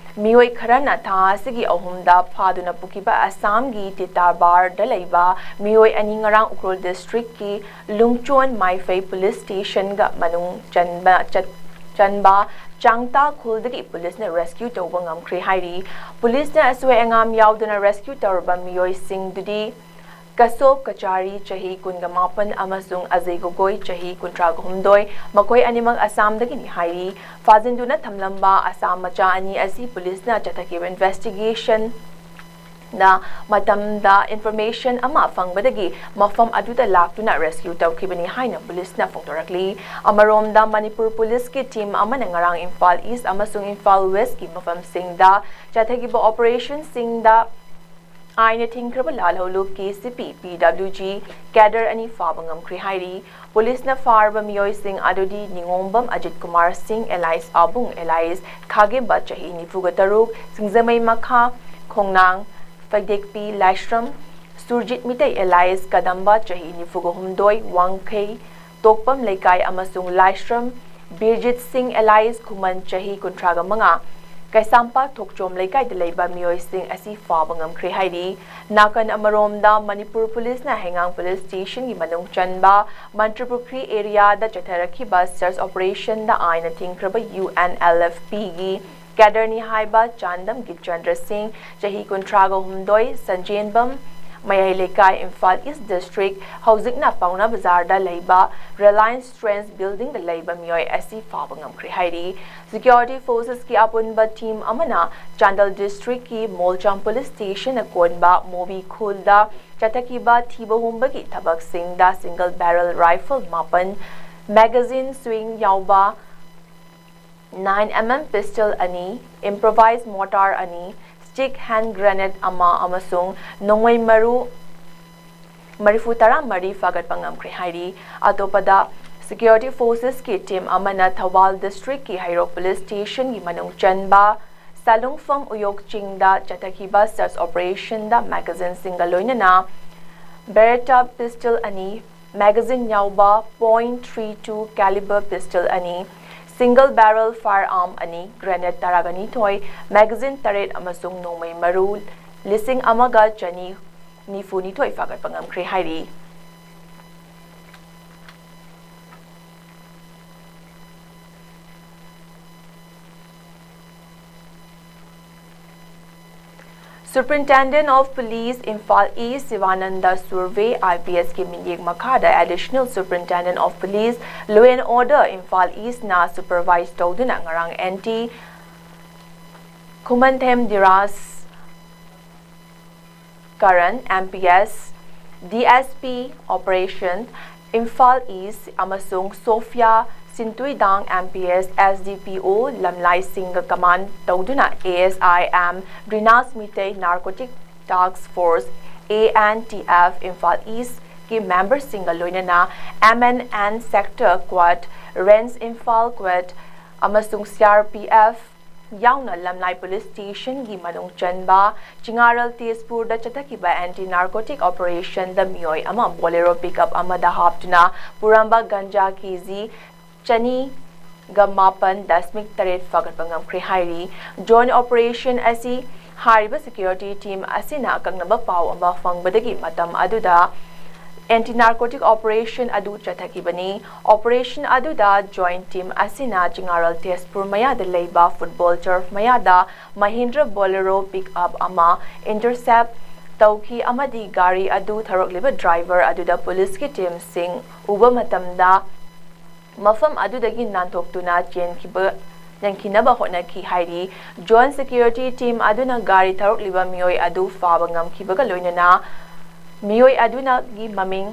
ꯃꯤꯑꯣꯏ ꯈꯔꯅ ꯊꯥ ꯑꯁꯤꯒꯤ ꯑꯍꯨꯝꯗ ꯐꯥꯗꯨꯅ ꯄꯨꯈꯤꯕ ꯑꯁꯥꯝꯒꯤ ꯇꯤꯇꯥꯕꯥꯔꯗ ꯂꯩꯕ ꯃꯤꯑꯣꯏ ꯑꯅꯤ ꯉꯔꯥꯡ ꯎꯈ꯭ꯔꯨꯜ ꯗꯤꯁꯇ꯭ꯔꯤꯛꯀꯤ ꯂꯨꯡꯆꯣꯟ ꯃꯥꯏꯐꯩ ꯄꯨꯂꯤꯁ ꯁ꯭ꯇꯦꯁꯟꯒ ꯃꯅꯨꯡ ꯆꯟꯕ, ꯆꯠ-, ꯆꯟꯕ ꯆꯥꯡꯇꯥ ꯈꯨꯜꯗꯒꯤ ꯄꯨꯂꯤꯁꯅ ꯔꯦꯁꯀ꯭ꯌꯨ ꯇꯧꯕ ꯉꯝꯈ꯭ꯔꯦ ꯍꯥꯏꯔꯤ꯫ ꯄꯨꯂꯤꯁꯅ ꯑꯁꯣꯏ ꯑꯉꯥꯝ ꯌꯥꯎꯗꯅ ꯔꯦꯁꯀ꯭ꯌꯨ ꯇꯧꯔꯕ ꯃꯤꯑꯣꯏꯁꯤꯡꯗꯨꯗꯤ ꯀꯁꯣꯞ ꯀꯆꯥꯔꯤ, ꯆꯍꯤ ꯀꯨꯟꯒ ꯃꯥꯄꯟ, ꯑꯃꯁꯨꯡ ꯑꯖꯌ ꯒꯣꯒꯣꯏ, ꯆꯍꯤ ꯀꯨꯟꯊ꯭ꯔꯥꯒ ꯍꯨꯝꯗꯣꯏ, ꯃꯈꯣꯏ ꯑꯅꯤꯃꯛ ꯑꯁꯥꯝꯗꯒꯤꯅꯤ ꯍꯥꯏꯔꯤ꯫ ꯐꯥꯖꯤꯟꯗꯨꯅ ꯊꯝꯂꯝꯕ ꯑꯁꯥꯝ ꯃꯆꯥ ꯑꯅꯤ ꯑꯁꯤ ꯄꯨꯂꯤꯁꯅ ꯆꯠꯊꯈꯤꯕ ꯏꯟꯚꯦꯁꯇꯤꯒꯦꯁꯟ ꯅ ꯃꯇꯝꯗ information ꯑꯃ ꯐꯪꯕꯗꯒꯤ ꯃꯐꯝ ꯑꯗꯨꯗ ꯂꯥꯛꯇꯨꯅ rescue ꯇꯧꯈꯤꯕꯅꯤ ꯍꯥꯏꯅ ꯄꯨꯂꯤꯁꯅ ꯐꯣꯡꯗꯣꯔꯛꯂꯤ꯫ ꯑꯃꯔꯣꯝꯗ, ꯃꯅꯤꯄꯨꯔ ꯄꯨꯂꯤꯁꯀꯤ team ꯑꯃꯅ ꯉꯔꯥꯡ ꯏꯝꯐꯥꯜ East ꯑꯃꯁꯨꯡ ꯏꯝꯐꯥꯜ Westꯀꯤ ꯃꯐꯝꯁꯤꯡꯗ ꯆꯠꯊꯈꯤꯕ operationꯁꯤꯡꯗ ꯑꯥꯏꯟꯅ ꯊꯤꯡꯈ꯭ꯔꯕ ꯂꯥꯜꯍꯧꯂꯨꯞꯀꯤ C P P W G cadre ꯑꯅꯤ ꯐꯥꯕ ꯉꯝꯈ꯭ꯔꯦ ꯍꯥꯏꯔꯤ꯫ ꯄꯨꯂꯤꯁꯅ ꯐꯥꯔꯕ ꯃꯤꯑꯣꯏꯁꯤꯡ ꯑꯗꯨꯗꯤ ꯅꯤꯉꯣꯝꯕꯝ ꯑꯖꯤꯠ ꯀꯨꯃꯥꯔ ꯁꯤꯡ alias ꯑꯕꯨꯡ alias ꯈꯥꯒꯦꯝꯕ ꯆꯍꯤ ꯅꯤꯐꯨꯒ ꯇꯔꯨꯛ, ꯁꯤꯡꯖꯃꯩ ꯃꯈꯥ ꯈꯣꯡꯅꯥꯡ ꯐꯩꯗꯦꯛꯄꯤ ꯂꯥꯏꯁ꯭ꯔꯝ ꯁꯨꯔꯖꯤꯠ ꯃꯤꯇꯩ alias ꯀꯗꯝꯕ ꯆꯍꯤ ꯅꯤꯐꯨꯒ ꯍꯨꯝꯗꯣꯏ, ꯋꯥꯡꯈꯩ ꯇꯣꯛꯄꯝ ꯂꯩꯀꯥꯏ ꯑꯃꯁꯨꯡ ꯂꯥꯏꯁ꯭ꯔꯝ ꯕꯤꯔꯖꯤꯠ ꯁꯤꯡ alias ꯈꯨꯃꯟ ꯆꯍꯤ ꯀꯨꯟꯊ꯭ꯔꯥꯒ ꯃꯉꯥ, ꯀꯩꯁꯥꯝꯄꯥꯠ ꯊꯣꯛꯆꯣꯝ ꯂꯩꯀꯥꯏꯗ ꯂꯩꯕ ꯃꯤꯑꯣꯏꯁꯤꯡ ꯑꯁꯤ ꯐꯥꯕ ꯉꯝꯈ꯭ꯔꯦ ꯍꯥꯏꯔꯤ꯫ ꯅꯥꯀꯟ ꯑꯃꯔꯣꯝꯗ, ꯃꯅꯤꯄꯨꯔ ꯄꯨꯂꯤꯁꯅ ꯍꯩꯉꯥꯡ ꯄꯨꯂꯤꯁ ꯁ꯭ꯇꯦꯁꯟꯒꯤ ꯃꯅꯨꯡ ꯆꯟꯕ ꯃꯟꯇ꯭ꯔꯤꯄꯨꯈ꯭ꯔꯤ ꯑꯦꯔꯤꯌꯥꯗ ꯆꯠꯊꯔꯛꯈꯤꯕ search operationꯗ ꯑꯥꯏꯟꯅ ꯊꯤꯡꯈ꯭ꯔꯕ U N L F Pꯒꯤ cadreꯅꯤ ꯍꯥꯏꯕ ꯆꯥꯟꯗꯝꯒꯤ ꯆꯟꯗ꯭ꯔ ꯁꯤꯡ, ꯆꯍꯤ ꯀꯨꯟꯊ꯭ꯔꯥꯒ ꯍꯨꯝꯗꯣꯏ, ꯁꯟꯖꯦꯟꯕꯝ, ꯃꯌꯥꯏ ꯂꯩꯀꯥꯏ, ꯏꯝꯐꯥꯜ East District, ꯍꯧꯖꯤꯛꯅ ꯄꯥꯎꯅꯥ ꯕꯖꯥꯔꯗ ꯂꯩꯕ Reliance Trends buildingꯗ ꯂꯩꯕ ꯃꯤꯑꯣꯏ ꯑꯁꯤ ꯐꯥꯕ ꯉꯝꯈ꯭ꯔꯦ ꯍꯥꯏꯔꯤ꯫ Security forcesꯀꯤ ꯑꯄꯨꯟꯕ team ꯑꯃꯅ ꯆꯥꯟꯗꯦꯜ districtꯀꯤ ꯃꯣꯜꯆꯥꯡ police stationꯅ ꯀꯣꯟꯕ ꯃꯣꯕꯤ ꯈꯨꯜꯗ ꯆꯠꯊꯈꯤꯕ ꯊꯤꯕ ꯍꯨꯝꯕꯒꯤ ꯊꯕꯛꯁꯤꯡꯗ single barrel rifle ꯃꯥꯄꯟ, magazine swing ꯌꯥꯎꯕ nine M M pistol ꯑꯅꯤ, improvised mortar ꯑꯅꯤ, stick hand grenade ꯑꯃ ꯑꯃꯁꯨꯡ ꯅꯣꯡꯃꯩ ꯃꯔꯨ ꯃꯔꯤꯐꯨ ꯇꯔꯥꯃꯔꯤ ꯐꯥꯒꯠꯄ ꯉꯝꯈ꯭ꯔꯦ ꯍꯥꯏꯔꯤ꯫ ꯑꯇꯣꯞꯄꯗ, security forcesꯀꯤ team ꯑꯃꯅ ꯊꯧꯕꯥꯜ districtꯀꯤ ꯍꯩꯔꯣꯛ police stationꯒꯤ ꯃꯅꯨꯡ ꯆꯟꯕ ꯁꯥꯂꯨꯡꯐꯝ ꯎꯌꯣꯛ ꯆꯤꯡꯗ ꯆꯠꯊꯈꯤꯕ search operationꯗ magazineꯁꯤꯡꯒ ꯂꯣꯏꯅꯅ Beretta pistol ꯑꯅꯤ, magazine ꯌꯥꯎꯕ point three two caliber pistol ꯑꯅꯤ, single barrel firearm ꯑꯅꯤ, grenade ꯇꯔꯥꯒ ꯅꯤꯊꯣꯏ, magazine ꯇꯔꯦꯠ ꯑꯃꯁꯨꯡ ꯅꯣꯡꯃꯩ ꯃꯔꯨ ꯂꯤꯁꯤꯡ ꯑꯃꯒ ꯆꯅꯤ ꯅꯤꯐꯨ ꯅꯤꯊꯣꯏ ꯐꯥꯒꯠꯄ ꯉꯝꯈ꯭ꯔꯦ ꯍꯥꯏꯔꯤ꯫ Superintendent of Police, Imphal East, Sivananda Surve, I P Sꯀꯤ ꯃꯤꯠꯌꯦꯡ ꯃꯈꯥꯗ Additional Superintendent of Police, Law and Order, Imphal Eastꯅ supervise ꯇꯧꯗꯨꯅ ꯉꯔꯥꯡ N T ꯈꯨꯃꯟꯊꯦꯝ ꯙꯤꯔꯥꯖ ꯀꯔꯟ, M P S, D S P Operation Imphal East, ꯑꯃꯁꯨꯡ Sophia ꯁꯤꯟꯇꯨꯏꯗꯥꯡ, M P S, S D P O, ꯂꯝꯂꯥꯏꯁꯤꯡꯒ command ꯇꯧꯗꯨꯅ A S I M, ꯗ꯭ꯔꯤꯅꯥꯁ Meitei Narcotic Task Force, A N T F, Imphal ꯏꯁꯀꯤ memberꯁꯤꯡꯒ ꯂꯣꯏꯅꯅ M N N Sector, Quad Range, Imphal Quad, ꯑꯃꯁꯨꯡ C R P F ꯌꯥꯎꯅ ꯂꯝꯂꯥꯏ police stationꯒꯤ ꯃꯅꯨꯡ ꯆꯟꯕ ꯆꯤꯉꯥꯔꯦꯜ ꯇꯦꯖꯄꯨꯔꯗ ꯆꯠꯊꯈꯤꯕ anti narcotic operationꯗ ꯃꯤꯑꯣꯏ ꯑꯃ Bolero pickup ꯑꯃꯗ ꯍꯥꯞꯇꯨꯅ ꯄꯨꯔꯝꯕ ꯒꯟꯖꯥ K G ꯆꯅꯤꯒ ꯃꯥꯄꯟ ꯗꯁꯃꯤꯛ ꯇꯔꯦꯠ ꯐꯥꯒꯠꯄ ꯉꯝꯈ꯭ꯔꯦ ꯍꯥꯏꯔꯤ꯫ Joint operation ꯑꯁꯤ ꯍꯥꯏꯔꯤꯕ security team ꯑꯁꯤꯅ ꯑꯀꯛꯅꯕ ꯄꯥꯎ ꯑꯃ ꯐꯪꯕꯗꯒꯤ ꯃꯇꯝ ꯑꯗꯨꯗ anti narcotic operation ꯑꯗꯨ ꯆꯠꯊꯈꯤꯕꯅꯤ꯫ Operation ꯑꯗꯨꯗ joint team ꯑꯁꯤꯅ ꯆꯤꯉꯥꯔꯦꯜ ꯇꯦꯖꯄꯨꯔ ꯃꯌꯥꯗ ꯂꯩꯕ football turf ꯃꯌꯥꯗ Mahindra Bolero pickup ꯑꯃ intercept ꯇꯧꯈꯤ ꯑꯃꯗꯤ ꯒꯥꯔꯤ ꯑꯗꯨ ꯊꯧꯔꯛꯂꯤꯕ driver ꯑꯗꯨꯗ policeꯀꯤ teamꯁꯤꯡ ꯎꯕ ꯃꯇꯝꯗ ꯃꯐꯝ ꯑꯗꯨꯗꯒꯤ ꯅꯥꯟꯊꯣꯛꯇꯨꯅ ꯆꯦꯟꯈꯤꯕ, ꯆꯦꯟꯈꯤꯅꯕ ꯍꯣꯠꯅꯈꯤ ꯍꯥꯏꯔꯤ꯫ Joint security team ꯑꯗꯨꯅ ꯒꯥꯔꯤ ꯊꯧꯔꯛꯂꯤꯕ ꯃꯤꯑꯣꯏ ꯑꯗꯨ ꯐꯥꯕ ꯉꯝꯈꯤꯕꯒ ꯂꯣꯏꯅꯅ ꯃꯤꯑꯣꯏ ꯑꯗꯨꯅꯒꯤ ꯃꯃꯤꯡ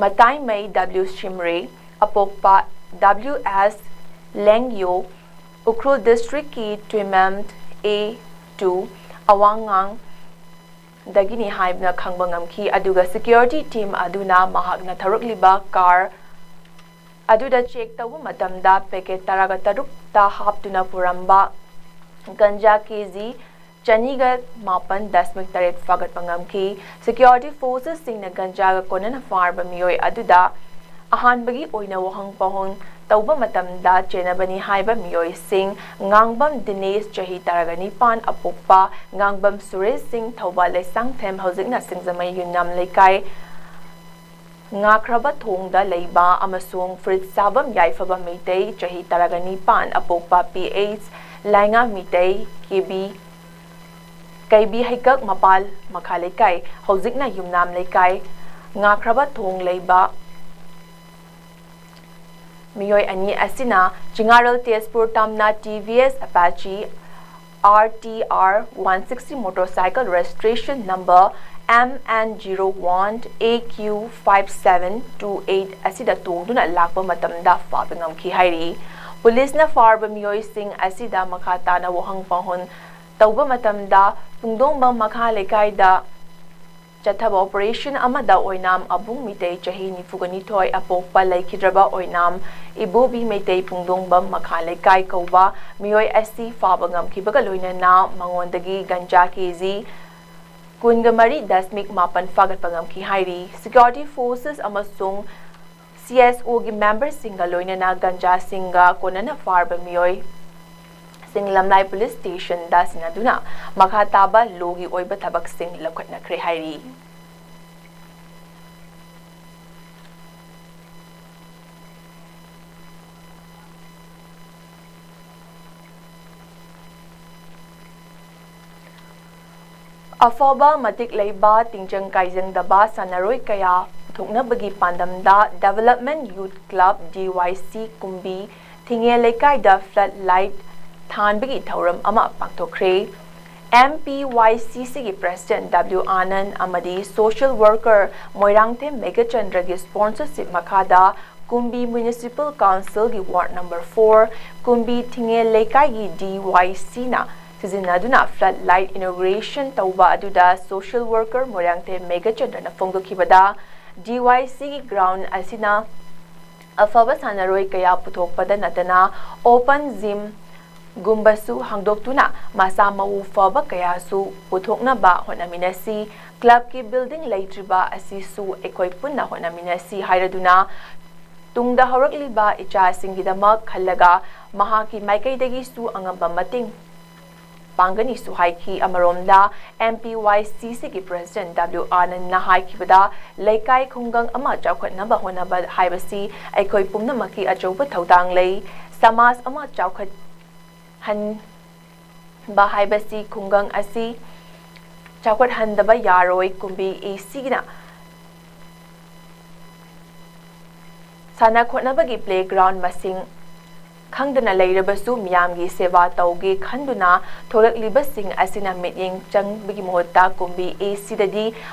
ꯃꯇꯥꯏꯃꯩ W ꯁꯤꯝꯔꯦ, ꯑꯄꯣꯛꯄ W S ꯂꯦꯡꯌꯣ, Ukhrul districtꯀꯤ ꯇꯨꯏꯃꯦꯝ A two ꯑꯋꯥꯡꯉꯥꯡ ꯗꯒꯤꯅꯤ ꯍꯥꯏꯕꯅ ꯈꯪꯕ ꯉꯝꯈꯤ꯫ ꯑꯗꯨꯒ security team ꯑꯗꯨꯅ ꯃꯍꯥꯛꯅ ꯊꯧꯔꯛꯂꯤꯕ car ꯑꯗꯨꯗ check ꯇꯧꯕ ꯃꯇꯝꯗ packet ꯇꯔꯥꯒ ꯇꯔꯨꯛꯇ ꯍꯥꯞꯇꯨꯅ ꯄꯨꯔꯝꯕ ꯒꯟꯖꯥ K G ꯆꯅꯤꯒ ꯃꯥꯄꯟ ꯗꯁꯃꯤꯛ ꯇꯔꯦꯠ ꯐꯥꯒꯠꯄ ꯉꯝꯈꯤ꯫ Security forcesꯁꯤꯡꯅ ꯒꯟꯖꯥꯒ ꯀꯣꯟꯅꯅ ꯐꯥꯔꯕ ꯃꯤꯑꯣꯏ ꯑꯗꯨꯗ ꯑꯍꯥꯟꯕꯒꯤ ꯑꯣꯏꯅ ꯋꯥꯍꯪ ꯄꯥꯎꯍꯪ ꯇꯧꯕ ꯃꯇꯝꯗ ꯆꯦꯟꯅꯕꯅꯤ ꯍꯥꯏꯕ ꯃꯤꯑꯣꯏꯁꯤꯡ, ꯉꯥꯡꯕꯝ ꯗꯤꯅꯦꯁ, ꯆꯍꯤ ꯇꯔꯥꯒ ꯅꯤꯄꯥꯟ, ꯑꯄꯣꯛꯄ ꯉꯥꯡꯕꯝ ꯁꯨꯔꯦꯁ ꯁꯤꯡ, ꯊꯧꯕꯥꯜ ꯂꯩꯁꯥꯡꯊꯦꯝ, ꯍꯧꯖꯤꯛꯅ ꯁꯤꯡꯖꯃꯩ ꯌꯨꯝꯅꯥꯝ ꯂꯩꯀꯥꯏ, ꯉꯥꯈ꯭ꯔꯕ ꯊꯣꯡꯗ ꯂꯩꯕ, ꯑꯃꯁꯨꯡ ꯐꯨꯔꯤꯠ ꯁꯥꯕꯝ ꯌꯥꯏꯐꯕ ꯃꯩꯇꯩ, ꯆꯍꯤ ꯇꯔꯥꯒ ꯅꯤꯄꯥꯟ, ꯑꯄꯣꯛꯄ P H ꯂꯥꯏꯉꯥ Meitei, K B, ꯀꯩꯕꯤ ꯍꯩꯀꯛ ꯃꯄꯥꯜ ꯃꯈꯥ ꯂꯩꯀꯥꯏ, ꯍꯧꯖꯤꯛꯅ ꯌꯨꯝꯅꯥꯝ ꯂꯩꯀꯥꯏ, ꯉꯥꯈ꯭ꯔꯕ ꯊꯣꯡ ꯂꯩꯕ ꯃꯤꯑꯣꯏ ꯑꯅꯤ ꯑꯁꯤꯅ ꯆꯤꯉꯥꯔꯦꯜ ꯇꯦꯖꯄꯨꯔ ꯇꯝꯅ T V S Apache R T R one sixty motorcycle registration number M N zero one A Q five seven two eight ꯑꯁꯤꯗ ꯇꯣꯡꯗꯨꯅ ꯂꯥꯛꯄ ꯃꯇꯝꯗ ꯐꯥꯕ ꯉꯝꯈꯤ ꯍꯥꯏꯔꯤ꯫ ꯄꯨꯂꯤꯁꯅ ꯐꯥꯔꯕ ꯃꯤꯑꯣꯏꯁꯤꯡ ꯑꯁꯤꯗ ꯃꯈꯥ ꯇꯥꯅ ꯋꯥꯍꯪ ꯄꯥꯎꯍꯪ ꯇꯧꯕ ꯃꯇꯝꯗ ꯄꯨꯡꯗꯣꯡꯕꯝ ꯃꯈꯥ ꯂꯩꯀꯥꯏꯗ ꯆꯠꯊꯕ ꯑꯣꯄꯔꯦꯁꯟ ꯑꯃꯗ ꯑꯣꯏꯅꯥꯝ ꯑꯕꯨꯡ ꯃꯤꯇꯩ ꯆꯍꯤ ꯅꯤꯐꯨꯒ ꯅꯤꯊꯣꯏ ꯑꯄꯣꯛꯄ ꯂꯩꯈꯤꯗ꯭ꯔꯕ ꯑꯣꯏꯅꯥꯝ ꯏꯕꯣꯕꯤ ꯃꯩꯇꯩ ꯄꯨꯡꯗꯣꯡꯕꯝ ꯃꯈꯥ ꯂꯩꯀꯥꯏ ꯀꯧꯕ ꯃꯤꯑꯣꯏ ꯑꯁꯤ ꯐꯥꯕ ꯉꯝꯈꯤꯕꯒ ꯂꯣꯏꯅꯅ ꯃꯉꯣꯟꯗꯒꯤ ꯒꯟꯖꯥ ꯀꯦ ꯖꯤ ꯀꯨꯟꯒ ꯃꯔꯤ ꯗꯁꯃꯤꯛ ꯃꯥꯄꯟ ꯐꯥꯒꯠꯄ ꯉꯝꯈꯤ ꯍꯥꯏꯔꯤ꯫ ꯁꯤꯀ꯭ꯌꯨꯔꯤꯇꯤ ꯐꯣꯔꯁꯦꯁ ꯑꯃꯁꯨꯡ ꯁꯤ ꯑꯦꯁ ꯑꯣꯒꯤ ꯃꯦꯝꯕꯔꯁꯤꯡꯒ ꯂꯣꯏꯅꯅ ꯒꯟꯖꯥꯁꯤꯡꯒ ꯀꯣꯟꯅꯅ ꯐꯥꯔꯕ ꯃꯤꯑꯣꯏꯁꯤꯡ ꯂꯝꯂꯥꯏ ꯄꯨꯂꯤꯁ ꯁ꯭ꯇꯦꯁꯟꯗ ꯁꯤꯟꯅꯗꯨꯅ ꯃꯈꯥ ꯇꯥꯕ ꯂꯣꯒꯤ ꯑꯣꯏꯕ ꯊꯕꯛꯁꯤꯡ ꯂꯧꯈꯠꯅꯈ꯭ꯔꯦ ꯍꯥꯏꯔꯤ꯫ ꯑꯐꯕ ꯃꯇꯤꯛ ꯂꯩꯕ ꯇꯤꯡꯖꯪ ꯀꯥꯏꯖꯪꯗꯕ ꯁꯥꯟꯅꯔꯣꯏ ꯀꯌꯥ ꯄꯨꯊꯣꯛꯅꯕꯒꯤ ꯄꯥꯟꯗꯝꯗ Development Youth Club D Y C ꯀꯨꯝꯕꯤ ꯊꯤꯡꯉꯦ ꯂꯩꯀꯥꯏꯗ flood light ꯊꯥꯟꯕꯒꯤ ꯊꯧꯔꯝ ꯑꯃ ꯄꯥꯡꯊꯣꯛꯈ꯭ꯔꯦ꯫ M P Y C Cꯒꯤ President W Anand ꯑꯃꯗꯤ social worker ꯃꯣꯏꯔꯥꯡꯊꯦꯝ ꯃꯦꯘꯆꯟꯗ꯭ꯔꯒꯤ sponsorship ꯃꯈꯥꯗ ꯀꯨꯝꯕꯤ Municipal Councilꯒꯤ ward number four ꯀꯨꯝꯕꯤ ꯊꯤꯡꯉꯦ ꯂꯩꯀꯥꯏꯒꯤ D Y Cꯅ ꯁꯤꯖꯤꯟꯅꯗꯨꯅ flood light inauguration ꯇꯧꯕ ꯑꯗꯨꯗ social worker Moirangthem ꯃꯦꯘꯆꯟꯗ꯭ꯔꯅ ꯐꯣꯡꯗꯣꯛꯈꯤꯕꯗ, D Y Cꯒꯤ ground ꯑꯁꯤꯅ ꯑꯐꯕ ꯁꯥꯟꯅꯔꯣꯏ ꯀꯌꯥ ꯄꯨꯊꯣꯛꯄꯗ ꯅꯠꯇꯅ open gym ꯒꯨꯝꯕꯁꯨ ꯍꯥꯡꯗꯣꯛꯇꯨꯅ ꯃꯁꯥ ꯃꯎ ꯐꯕ ꯀꯌꯥꯁꯨ ꯄꯨꯊꯣꯛꯅꯕ ꯍꯣꯠꯅꯃꯤꯟꯅꯁꯤ꯫ Clubꯀꯤ building ꯂꯩꯇ꯭ꯔꯤꯕ ꯑꯁꯤꯁꯨ ꯑꯩꯈꯣꯏ ꯄꯨꯟꯅ ꯍꯣꯠꯅꯃꯤꯟꯅꯁꯤ ꯍꯥꯏꯔꯗꯨꯅ ꯇꯨꯡꯗ ꯍꯧꯔꯛꯂꯤꯕ ꯏꯆꯥꯁꯤꯡꯒꯤꯗꯃꯛ ꯈꯜꯂꯒ ꯃꯍꯥꯛꯀꯤ ꯃꯥꯏꯀꯩꯗꯒꯤꯁꯨ ꯑꯉꯝꯕ ꯃꯇꯦꯡ ꯄꯥꯡꯒꯅꯤꯁꯨ ꯍꯥꯏꯈꯤ꯫ ꯑꯃꯔꯣꯝꯗ, M P Y C Cꯒꯤ President W Anandꯅ ꯍꯥꯏꯈꯤꯕꯗ, ꯂꯩꯀꯥꯏ ꯈꯨꯡꯒꯪ ꯑꯃ ꯆꯥꯎꯈꯠꯅꯕ ꯍꯣꯠꯅꯕ ꯍꯥꯏꯕꯁꯤ ꯑꯩꯈꯣꯏ ꯄꯨꯝꯅꯃꯛꯀꯤ ꯑꯆꯧꯕ ꯊꯧꯗꯥꯡ ꯂꯩ꯫ ꯁꯃꯥꯖ ꯑꯃ ꯆꯥꯎꯈꯠꯍꯟꯕ ꯍꯥꯏꯕꯁꯤ ꯈꯨꯡꯒꯪ ꯑꯁꯤ ꯆꯥꯎꯈꯠꯍꯟꯗꯕ ꯌꯥꯔꯣꯏ꯫ ꯀꯨꯝꯕꯤ A Cꯒꯤꯅ ꯁꯥꯟꯅ ꯈꯣꯠꯅꯕꯒꯤ playground ꯃꯁꯤꯡ ꯈꯪꯗꯅ ꯂꯩꯔꯕꯁꯨ ꯃꯤꯌꯥꯝꯒꯤ ꯁꯦꯕꯥ ꯇꯧꯒꯦ ꯈꯟꯗꯨꯅ ꯊꯣꯛꯂꯛꯂꯤꯕꯁꯤꯡ ꯑꯁꯤꯅ ꯃꯤꯠꯌꯦꯡ ꯆꯪꯕꯒꯤ ꯃꯍꯨꯠꯇ ꯀꯨꯝꯕꯤ ꯑꯦꯁꯤꯗꯗꯤ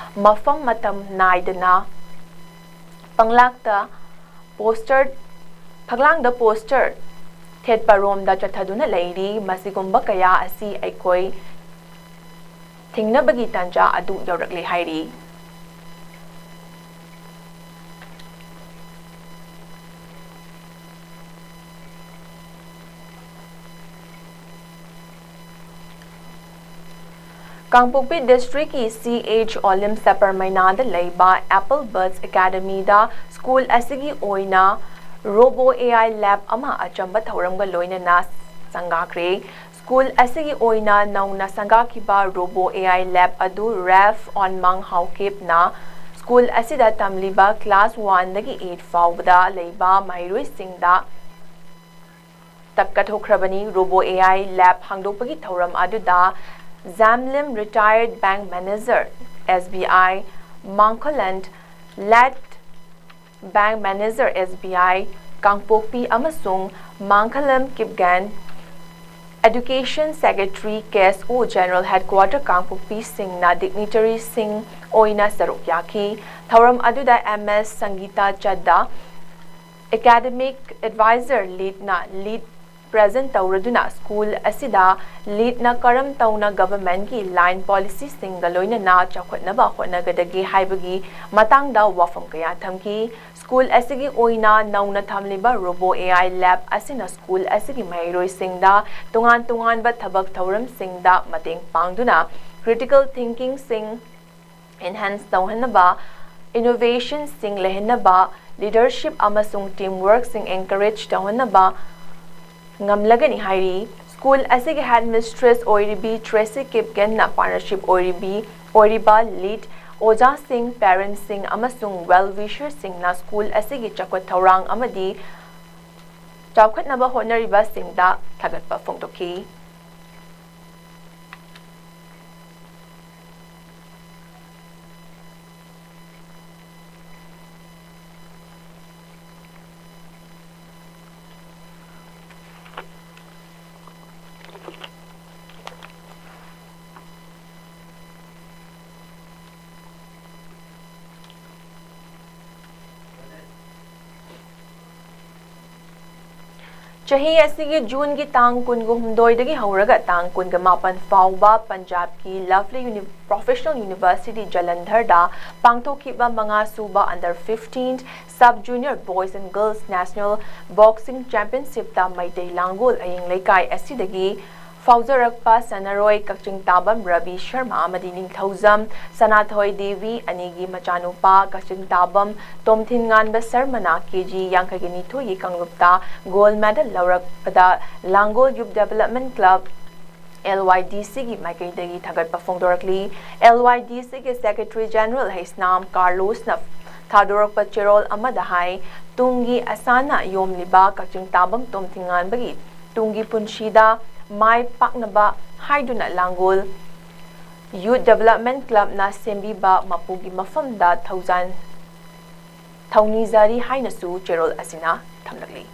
ꯃꯐꯝ ꯃꯇꯝ ꯅꯥꯏꯗꯅ ꯄꯪꯂꯥꯛꯇ ꯄꯣꯁꯇꯔ ꯐꯛꯂꯥꯡꯗ ꯄꯣꯁꯇꯔ ꯊꯦꯠꯄꯔꯣꯝꯗ ꯆꯠꯊꯗꯨꯅ ꯂꯩꯔꯤ꯫ ꯃꯁꯤꯒꯨꯝꯕ ꯀꯌꯥ ꯑꯁꯤ ꯑꯩꯈꯣꯏ ꯊꯦꯡꯅꯕꯒꯤ ꯇꯥꯟꯖꯥ ꯑꯗꯨ ꯌꯧꯔꯛꯂꯦ ꯍꯥꯏꯔꯤ꯫ ꯀꯥꯡꯄꯣꯛꯄꯤ ꯗꯤꯁꯇ꯭ꯔꯤꯛꯀꯤ ꯁꯤ ꯑꯦꯆ ꯑꯣꯂꯤꯝ ꯁꯄꯔꯃꯩꯅꯥꯗ ꯂꯩꯕ ꯑꯦꯄꯜ ꯕꯠꯁ ꯑꯦꯀꯥꯗꯃꯤꯗ ꯁ꯭ꯀꯨꯜ ꯑꯁꯤꯒꯤ ꯑꯣꯏꯅ ꯔꯣꯕꯣ ꯑꯦ ꯑꯥꯏ ꯂꯦꯕ ꯑꯃ ꯑꯆꯝꯕ ꯊꯧꯔꯝꯒ ꯂꯣꯏꯅꯅ ꯁꯪꯒꯥꯈ꯭ꯔꯦ꯫ ꯁ꯭ꯀꯨꯜ ꯑꯁꯤꯒꯤ ꯑꯣꯏꯅ ꯅꯧꯅ ꯁꯪꯒꯥꯈꯤꯕ ꯔꯣꯕꯣ ꯑꯦ ꯑꯥꯏ ꯂꯦꯕ ꯑꯗꯨ ꯔꯦꯐ ꯑꯣꯟꯃꯥꯡ ꯍꯥꯎꯀꯤꯞꯅ ꯁ꯭ꯀꯨꯜ ꯑꯁꯤꯗ ꯇꯝꯂꯤꯕ ꯀ꯭ꯂꯥꯁ ꯋꯥꯟꯗꯒꯤ ꯑꯩꯠ ꯐꯥꯎꯕꯗ ꯂꯩꯕ ꯃꯍꯩꯔꯣꯏꯁꯤꯡꯗ ꯇꯛꯀꯊꯣꯛꯈ꯭ꯔꯕꯅꯤ꯫ ꯔꯣꯕꯣ ꯑꯦ ꯑꯥꯏ ꯂꯦꯕ ꯍꯥꯡꯗꯣꯛꯄꯒꯤ ꯊꯧꯔꯝ ꯑꯗꯨꯗ ꯖꯥꯝꯂꯤꯝ ꯔꯤꯇꯥꯌꯔꯗ ꯕꯦꯡꯛ ꯃꯦꯅꯦꯖꯔ, ꯑꯦꯁ ꯕꯤ ꯑꯥꯏ, ꯃꯥꯡꯈꯣꯂꯦꯟ ꯂꯦꯠ ꯕꯦꯡꯛ ꯃꯦꯅꯦꯖꯔ, ꯑꯦꯁ ꯕꯤ ꯑꯥꯏ, ꯀꯥꯡꯄꯣꯛꯄꯤ ꯑꯃꯁꯨꯡ ꯃꯥꯡꯈꯂꯝ ꯀꯤꯞꯒꯦꯟ, ꯑꯦꯗꯨꯀꯦꯁꯟ ꯁꯦꯀ꯭ꯔꯦꯇꯔꯤ, ꯀꯦ ꯑꯦꯁ ꯑꯣ ꯖꯦꯅꯔꯦꯜ ꯍꯦꯗꯀ꯭ꯋꯥꯇꯔ ꯀꯥꯡꯄꯣꯛꯄꯤꯁꯤꯡꯅ ꯗꯤꯒꯅꯤꯇꯔꯤꯁꯤꯡ ꯑꯣꯏꯅ ꯁꯔꯨꯛ ꯌꯥꯈꯤ꯫ ꯊꯧꯔꯝ ꯑꯗꯨꯗ M S Sangita Chadha, academic advisor ꯂꯤꯠꯅ ꯂꯤꯠ ꯄ꯭ꯔꯦꯖꯦꯟ ꯇꯧꯔꯗꯨꯅ ꯁ꯭ꯀꯨꯜ ꯑꯁꯤꯗ ꯂꯤꯠꯅ ꯀꯔꯝ ꯇꯧꯅ ꯒꯚꯔꯟꯃꯦꯟꯠꯀꯤ ꯂꯥꯏꯟ ꯄꯣꯂꯤꯁꯤꯁꯤꯡꯒ ꯂꯣꯏꯅꯅ ꯆꯥꯎꯈꯠꯅꯕ ꯍꯣꯠꯅꯒꯗꯒꯦ ꯍꯥꯏꯕꯒꯤ ꯃꯇꯥꯡꯗ ꯋꯥꯐꯝ ꯀꯌꯥ ꯊꯝꯈꯤ꯫ ꯁ꯭ꯀꯨꯜ ꯑꯁꯤꯒꯤ ꯑꯣꯏꯅ ꯅꯧꯅ ꯊꯝꯂꯤꯕ ꯔꯣꯕꯣ ꯑꯦ ꯑꯥꯏ ꯂꯦꯕ ꯑꯁꯤꯅ ꯁ꯭ꯀꯨꯜ ꯑꯁꯤꯒꯤ ꯃꯍꯩꯔꯣꯏꯁꯤꯡꯗ ꯇꯣꯉꯥꯟ ꯇꯣꯉꯥꯟꯕ ꯊꯕꯛ ꯊꯧꯔꯝꯁꯤꯡꯗ ꯃꯇꯦꯡ ꯄꯥꯡꯗꯨꯅ ꯀ꯭ꯔꯤꯇꯤꯀꯦꯜ ꯊꯤꯡꯀꯤꯡꯁꯤꯡ ꯏꯟꯍꯦꯟꯁ ꯇꯧꯍꯟꯅꯕ, ꯏꯅꯣꯚꯦꯁꯟꯁꯤꯡ ꯂꯩꯍꯟꯅꯕ, ꯂꯤꯗꯔꯁꯤꯞ ꯑꯃꯁꯨꯡ ꯇꯤꯝ ꯋꯥꯔꯛꯁꯤꯡ ꯑꯦꯟꯀꯔꯦꯖ ꯇꯧꯍꯟꯅꯕ ꯉꯝꯂꯒꯅꯤ ꯍꯥꯏꯔꯤ꯫ ꯁ꯭ꯀꯨꯜ ꯑꯁꯤꯒꯤ ꯍꯦꯗꯃꯤꯁꯇ꯭ꯔꯦꯁ ꯑꯣꯏꯔꯤꯕꯤ ꯇ꯭ꯔꯦꯁꯤ ꯀꯤꯞꯒꯦꯟꯅ ꯄꯥꯔꯠꯅꯔꯁꯤꯞ ꯑꯣꯏꯔꯤꯕꯤ, ꯑꯣꯏꯔꯤꯕ ꯂꯤꯗ ꯑꯣꯖꯥꯁꯤꯡ, ꯄꯦꯔꯦꯟꯠꯁꯤꯡ ꯑꯃꯁꯨꯡ ꯋꯦꯜ ꯋꯤꯁꯔꯁꯤꯡꯅ ꯁ꯭ꯀꯨꯜ ꯑꯁꯤꯒꯤ ꯆꯥꯎꯈꯠ ꯊꯧꯔꯥꯡ ꯑꯃꯗꯤ ꯆꯥꯎꯈꯠꯅꯕ ꯍꯣꯠꯅꯔꯤꯕꯁꯤꯡꯗ ꯊꯥꯒꯠꯄ ꯐꯣꯡꯗꯣꯛꯈꯤ꯫ ꯆꯍꯤ ꯑꯁꯤꯒꯤ ꯖꯨꯟꯒꯤ ꯇꯥꯡ ꯀꯨꯟꯒ ꯍꯨꯝꯗꯣꯏꯗꯒꯤ ꯍꯧꯔꯒ ꯇꯥꯡ ꯀꯨꯟꯒ ꯃꯥꯄꯟ ꯐꯥꯎꯕ ꯄꯟꯖꯥꯕꯀꯤ Lovely Uni-, Professional University ꯖꯂꯟꯙꯔꯗ ꯄꯥꯡꯊꯣꯛꯈꯤꯕ ꯃꯉꯥ ꯁꯨꯕ Under fifteen Sub Junior Boys and Girls National Boxing Championshipꯇ Meitei ꯂꯥꯡꯒꯣꯜ ꯑꯌꯤꯡ ꯂꯩꯀꯥꯏ ꯑꯁꯤꯗꯒꯤ ꯐꯥꯎꯖꯔꯛꯄ ꯁꯥꯟꯅꯔꯣꯏ ꯀꯛꯆꯤꯡ ꯇꯥꯕꯝ ꯔꯕꯤ ꯁꯔꯃ ꯑꯃꯗꯤ ꯅꯤꯡꯊꯧꯖꯝ ꯁꯅꯥꯊꯣꯏ ꯗꯦꯕꯤ ꯑꯅꯤꯒꯤ ꯃꯆꯥꯅꯨꯄꯥ ꯀꯛꯆꯤꯡ ꯇꯥꯕꯝ ꯇꯣꯝꯊꯤꯟꯉꯥꯟꯕ ꯁꯔꯃꯅ ꯀꯦ ꯖꯤ ꯌꯥꯡꯈꯩꯒ ꯅꯤꯊꯣꯏꯒꯤ ꯀꯥꯡꯂꯨꯞꯇ gold medal ꯂꯧꯔꯛꯄꯗ ꯂꯥꯡꯒꯣꯜ Youth Development Club, L Y D Cꯒꯤ ꯃꯥꯏꯀꯩꯗꯒꯤ ꯊꯥꯒꯠꯄ ꯐꯣꯡꯗꯣꯔꯛꯂꯤ꯫ L Y D Cꯒꯤ Secretary General Heisnam ꯀꯥꯔꯂꯣꯁꯅ ꯊꯥꯗꯣꯔꯛꯄ ꯆꯦꯔꯣꯜ ꯑꯃꯗ ꯍꯥꯏ, ꯇꯨꯡꯒꯤ ꯑꯁꯥꯅ ꯌꯣꯝꯂꯤꯕ ꯀꯛꯆꯤꯡ ꯇꯥꯕꯝ ꯇꯣꯝꯊꯤꯡꯉꯥꯟꯕꯒꯤ ꯇꯨꯡꯒꯤ ꯄꯨꯟꯁꯤꯗ ꯃꯥꯏ ꯄꯥꯛꯅꯕ ꯍꯥꯏꯗꯨꯅ ꯂꯥꯡꯒꯣꯜ Youth Development Clubꯅ ꯁꯦꯝꯕꯤꯕ ꯃꯄꯨꯒꯤ ꯃꯐꯝꯗ ꯊꯧꯖꯥꯟ ꯊꯧꯅꯤꯖꯔꯤ ꯍꯥꯏꯅꯁꯨ ꯆꯦꯔꯣꯜ ꯑꯁꯤꯅ ꯊꯝꯂꯛꯂꯤ꯫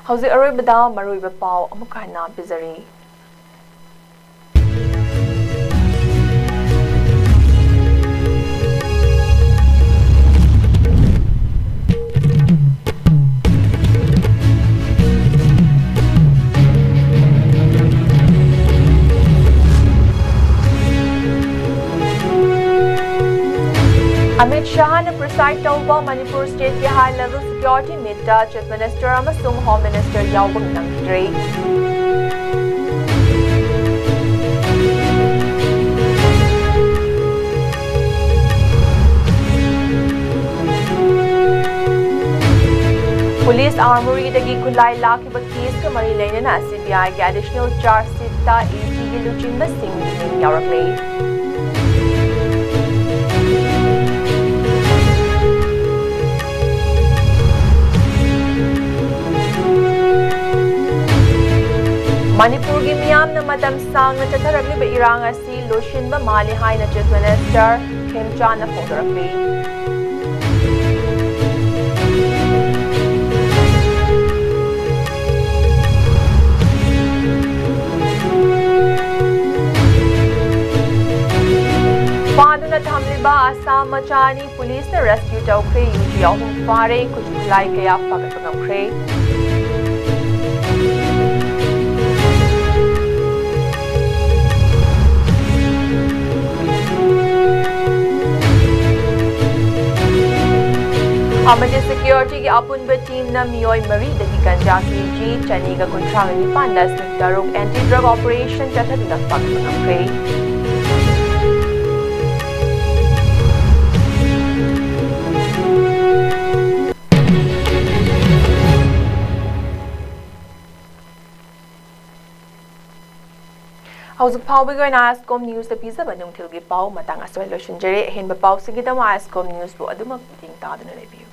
ꯍꯧꯖꯤꯛ ꯑꯔꯣꯏꯕꯗ ꯃꯔꯨꯑꯣꯏꯕ ꯄꯥꯎ ꯑꯃꯨꯛ ꯍꯟꯅ ꯄꯤꯖꯔꯤ꯫ ꯑꯃꯤꯠ ꯁꯍꯥꯅ preside ꯇꯧꯕ Manipur stateꯀꯤ high level security meetꯇ Chief Minister ꯑꯃꯁꯨꯡ Home Minister ꯌꯥꯎꯕ ꯅꯪꯈꯤꯗ꯭ꯔꯦ꯫ Police armouryꯗꯒꯤ ꯈꯨꯠꯂꯥꯏ ꯂꯥꯛꯈꯤꯕ caseꯀ ꯃꯔꯤ ꯂꯩꯅꯅ C B Iꯒꯤ additional charge sheetꯇ AGꯒꯤ ꯂꯨꯆꯤꯡꯕꯁꯤꯡꯒꯤ ꯃꯤꯡ ꯌꯥꯎꯔꯛꯂꯦ꯫ ꯃꯅꯤꯄꯨꯔꯒꯤ ꯃꯤꯌꯥꯝꯅ ꯃꯇꯝ ꯁꯥꯡꯅ ꯆꯠꯊꯔꯛꯂꯤꯕ ꯏꯔꯥꯡ ꯑꯁꯤ ꯂꯣꯏꯁꯤꯟꯕ ꯃꯥꯜꯂꯤ ꯍꯥꯏꯅ Chief Minister ꯈꯦꯝꯆꯥꯟꯅ ꯐꯣꯡꯗꯣꯔꯛꯂꯤ꯫ ꯐꯥꯗꯨꯅ ꯊꯝꯂꯤꯕ ꯑꯁꯥꯝ ꯃꯆꯥ ꯑꯅꯤ ꯄꯨꯂꯤꯁꯅ ꯔꯦꯁꯀ꯭ꯌꯨ ꯇꯧꯈ꯭ꯔꯦ꯫ ꯌꯨꯝꯁꯤ ꯑꯍꯨꯝ ꯐꯥꯔꯦ꯫ ꯈꯨꯠꯁꯨ ꯈꯨꯠꯂꯥꯏ ꯀꯌꯥ ꯐꯥꯒꯠꯄ ꯉꯝꯈ꯭ꯔꯦ꯫ ꯑꯃꯗꯤ ꯁꯦꯀ꯭ꯌꯨꯔꯤꯇꯤꯒꯤ ꯑꯄꯨꯟꯕ ꯇꯤꯝꯅ ꯃꯤꯑꯣꯏ ꯃꯔꯤꯗꯒꯤ ꯒꯟꯖꯥ ꯀꯦꯖꯤ ꯆꯅꯤꯒ ꯀꯨꯟꯊ꯭ꯔꯥꯒ ꯅꯤꯄꯥꯟ ꯂꯁꯤꯡ ꯇꯔꯨꯛ ꯑꯦꯟꯇꯤ ꯗ꯭ꯔꯒ ꯑꯣꯄꯔꯦꯁꯟ ꯆꯠꯊꯗꯨꯅ ꯐꯥꯒꯠꯄ ꯉꯝꯈ꯭ꯔꯦ꯫ ꯍꯧꯖꯤꯛ ꯐꯥꯎꯕꯒꯤ ꯑꯣꯏꯅ ꯑꯥꯏꯁꯀꯣꯝ ꯅ꯭ꯌꯨꯁꯇ ꯄꯤꯖꯕ ꯅꯨꯡꯊꯤꯜꯒꯤ ꯄꯥꯎ ꯃꯇꯥꯡ ꯑꯁꯤꯗ ꯂꯣꯏꯁꯤꯟꯖꯔꯦ꯫ ꯑꯍꯦꯟꯕ ꯄꯥꯎꯁꯤꯡꯒꯤꯗꯃꯛ ꯑꯥꯏꯁꯀꯣꯝ ꯅ꯭ꯌꯨꯁꯄꯨ ꯑꯗꯨꯃꯛ ꯃꯤꯠꯌꯦꯡ ꯇꯥꯗꯨꯅ ꯂꯩꯕꯤꯌꯨ꯫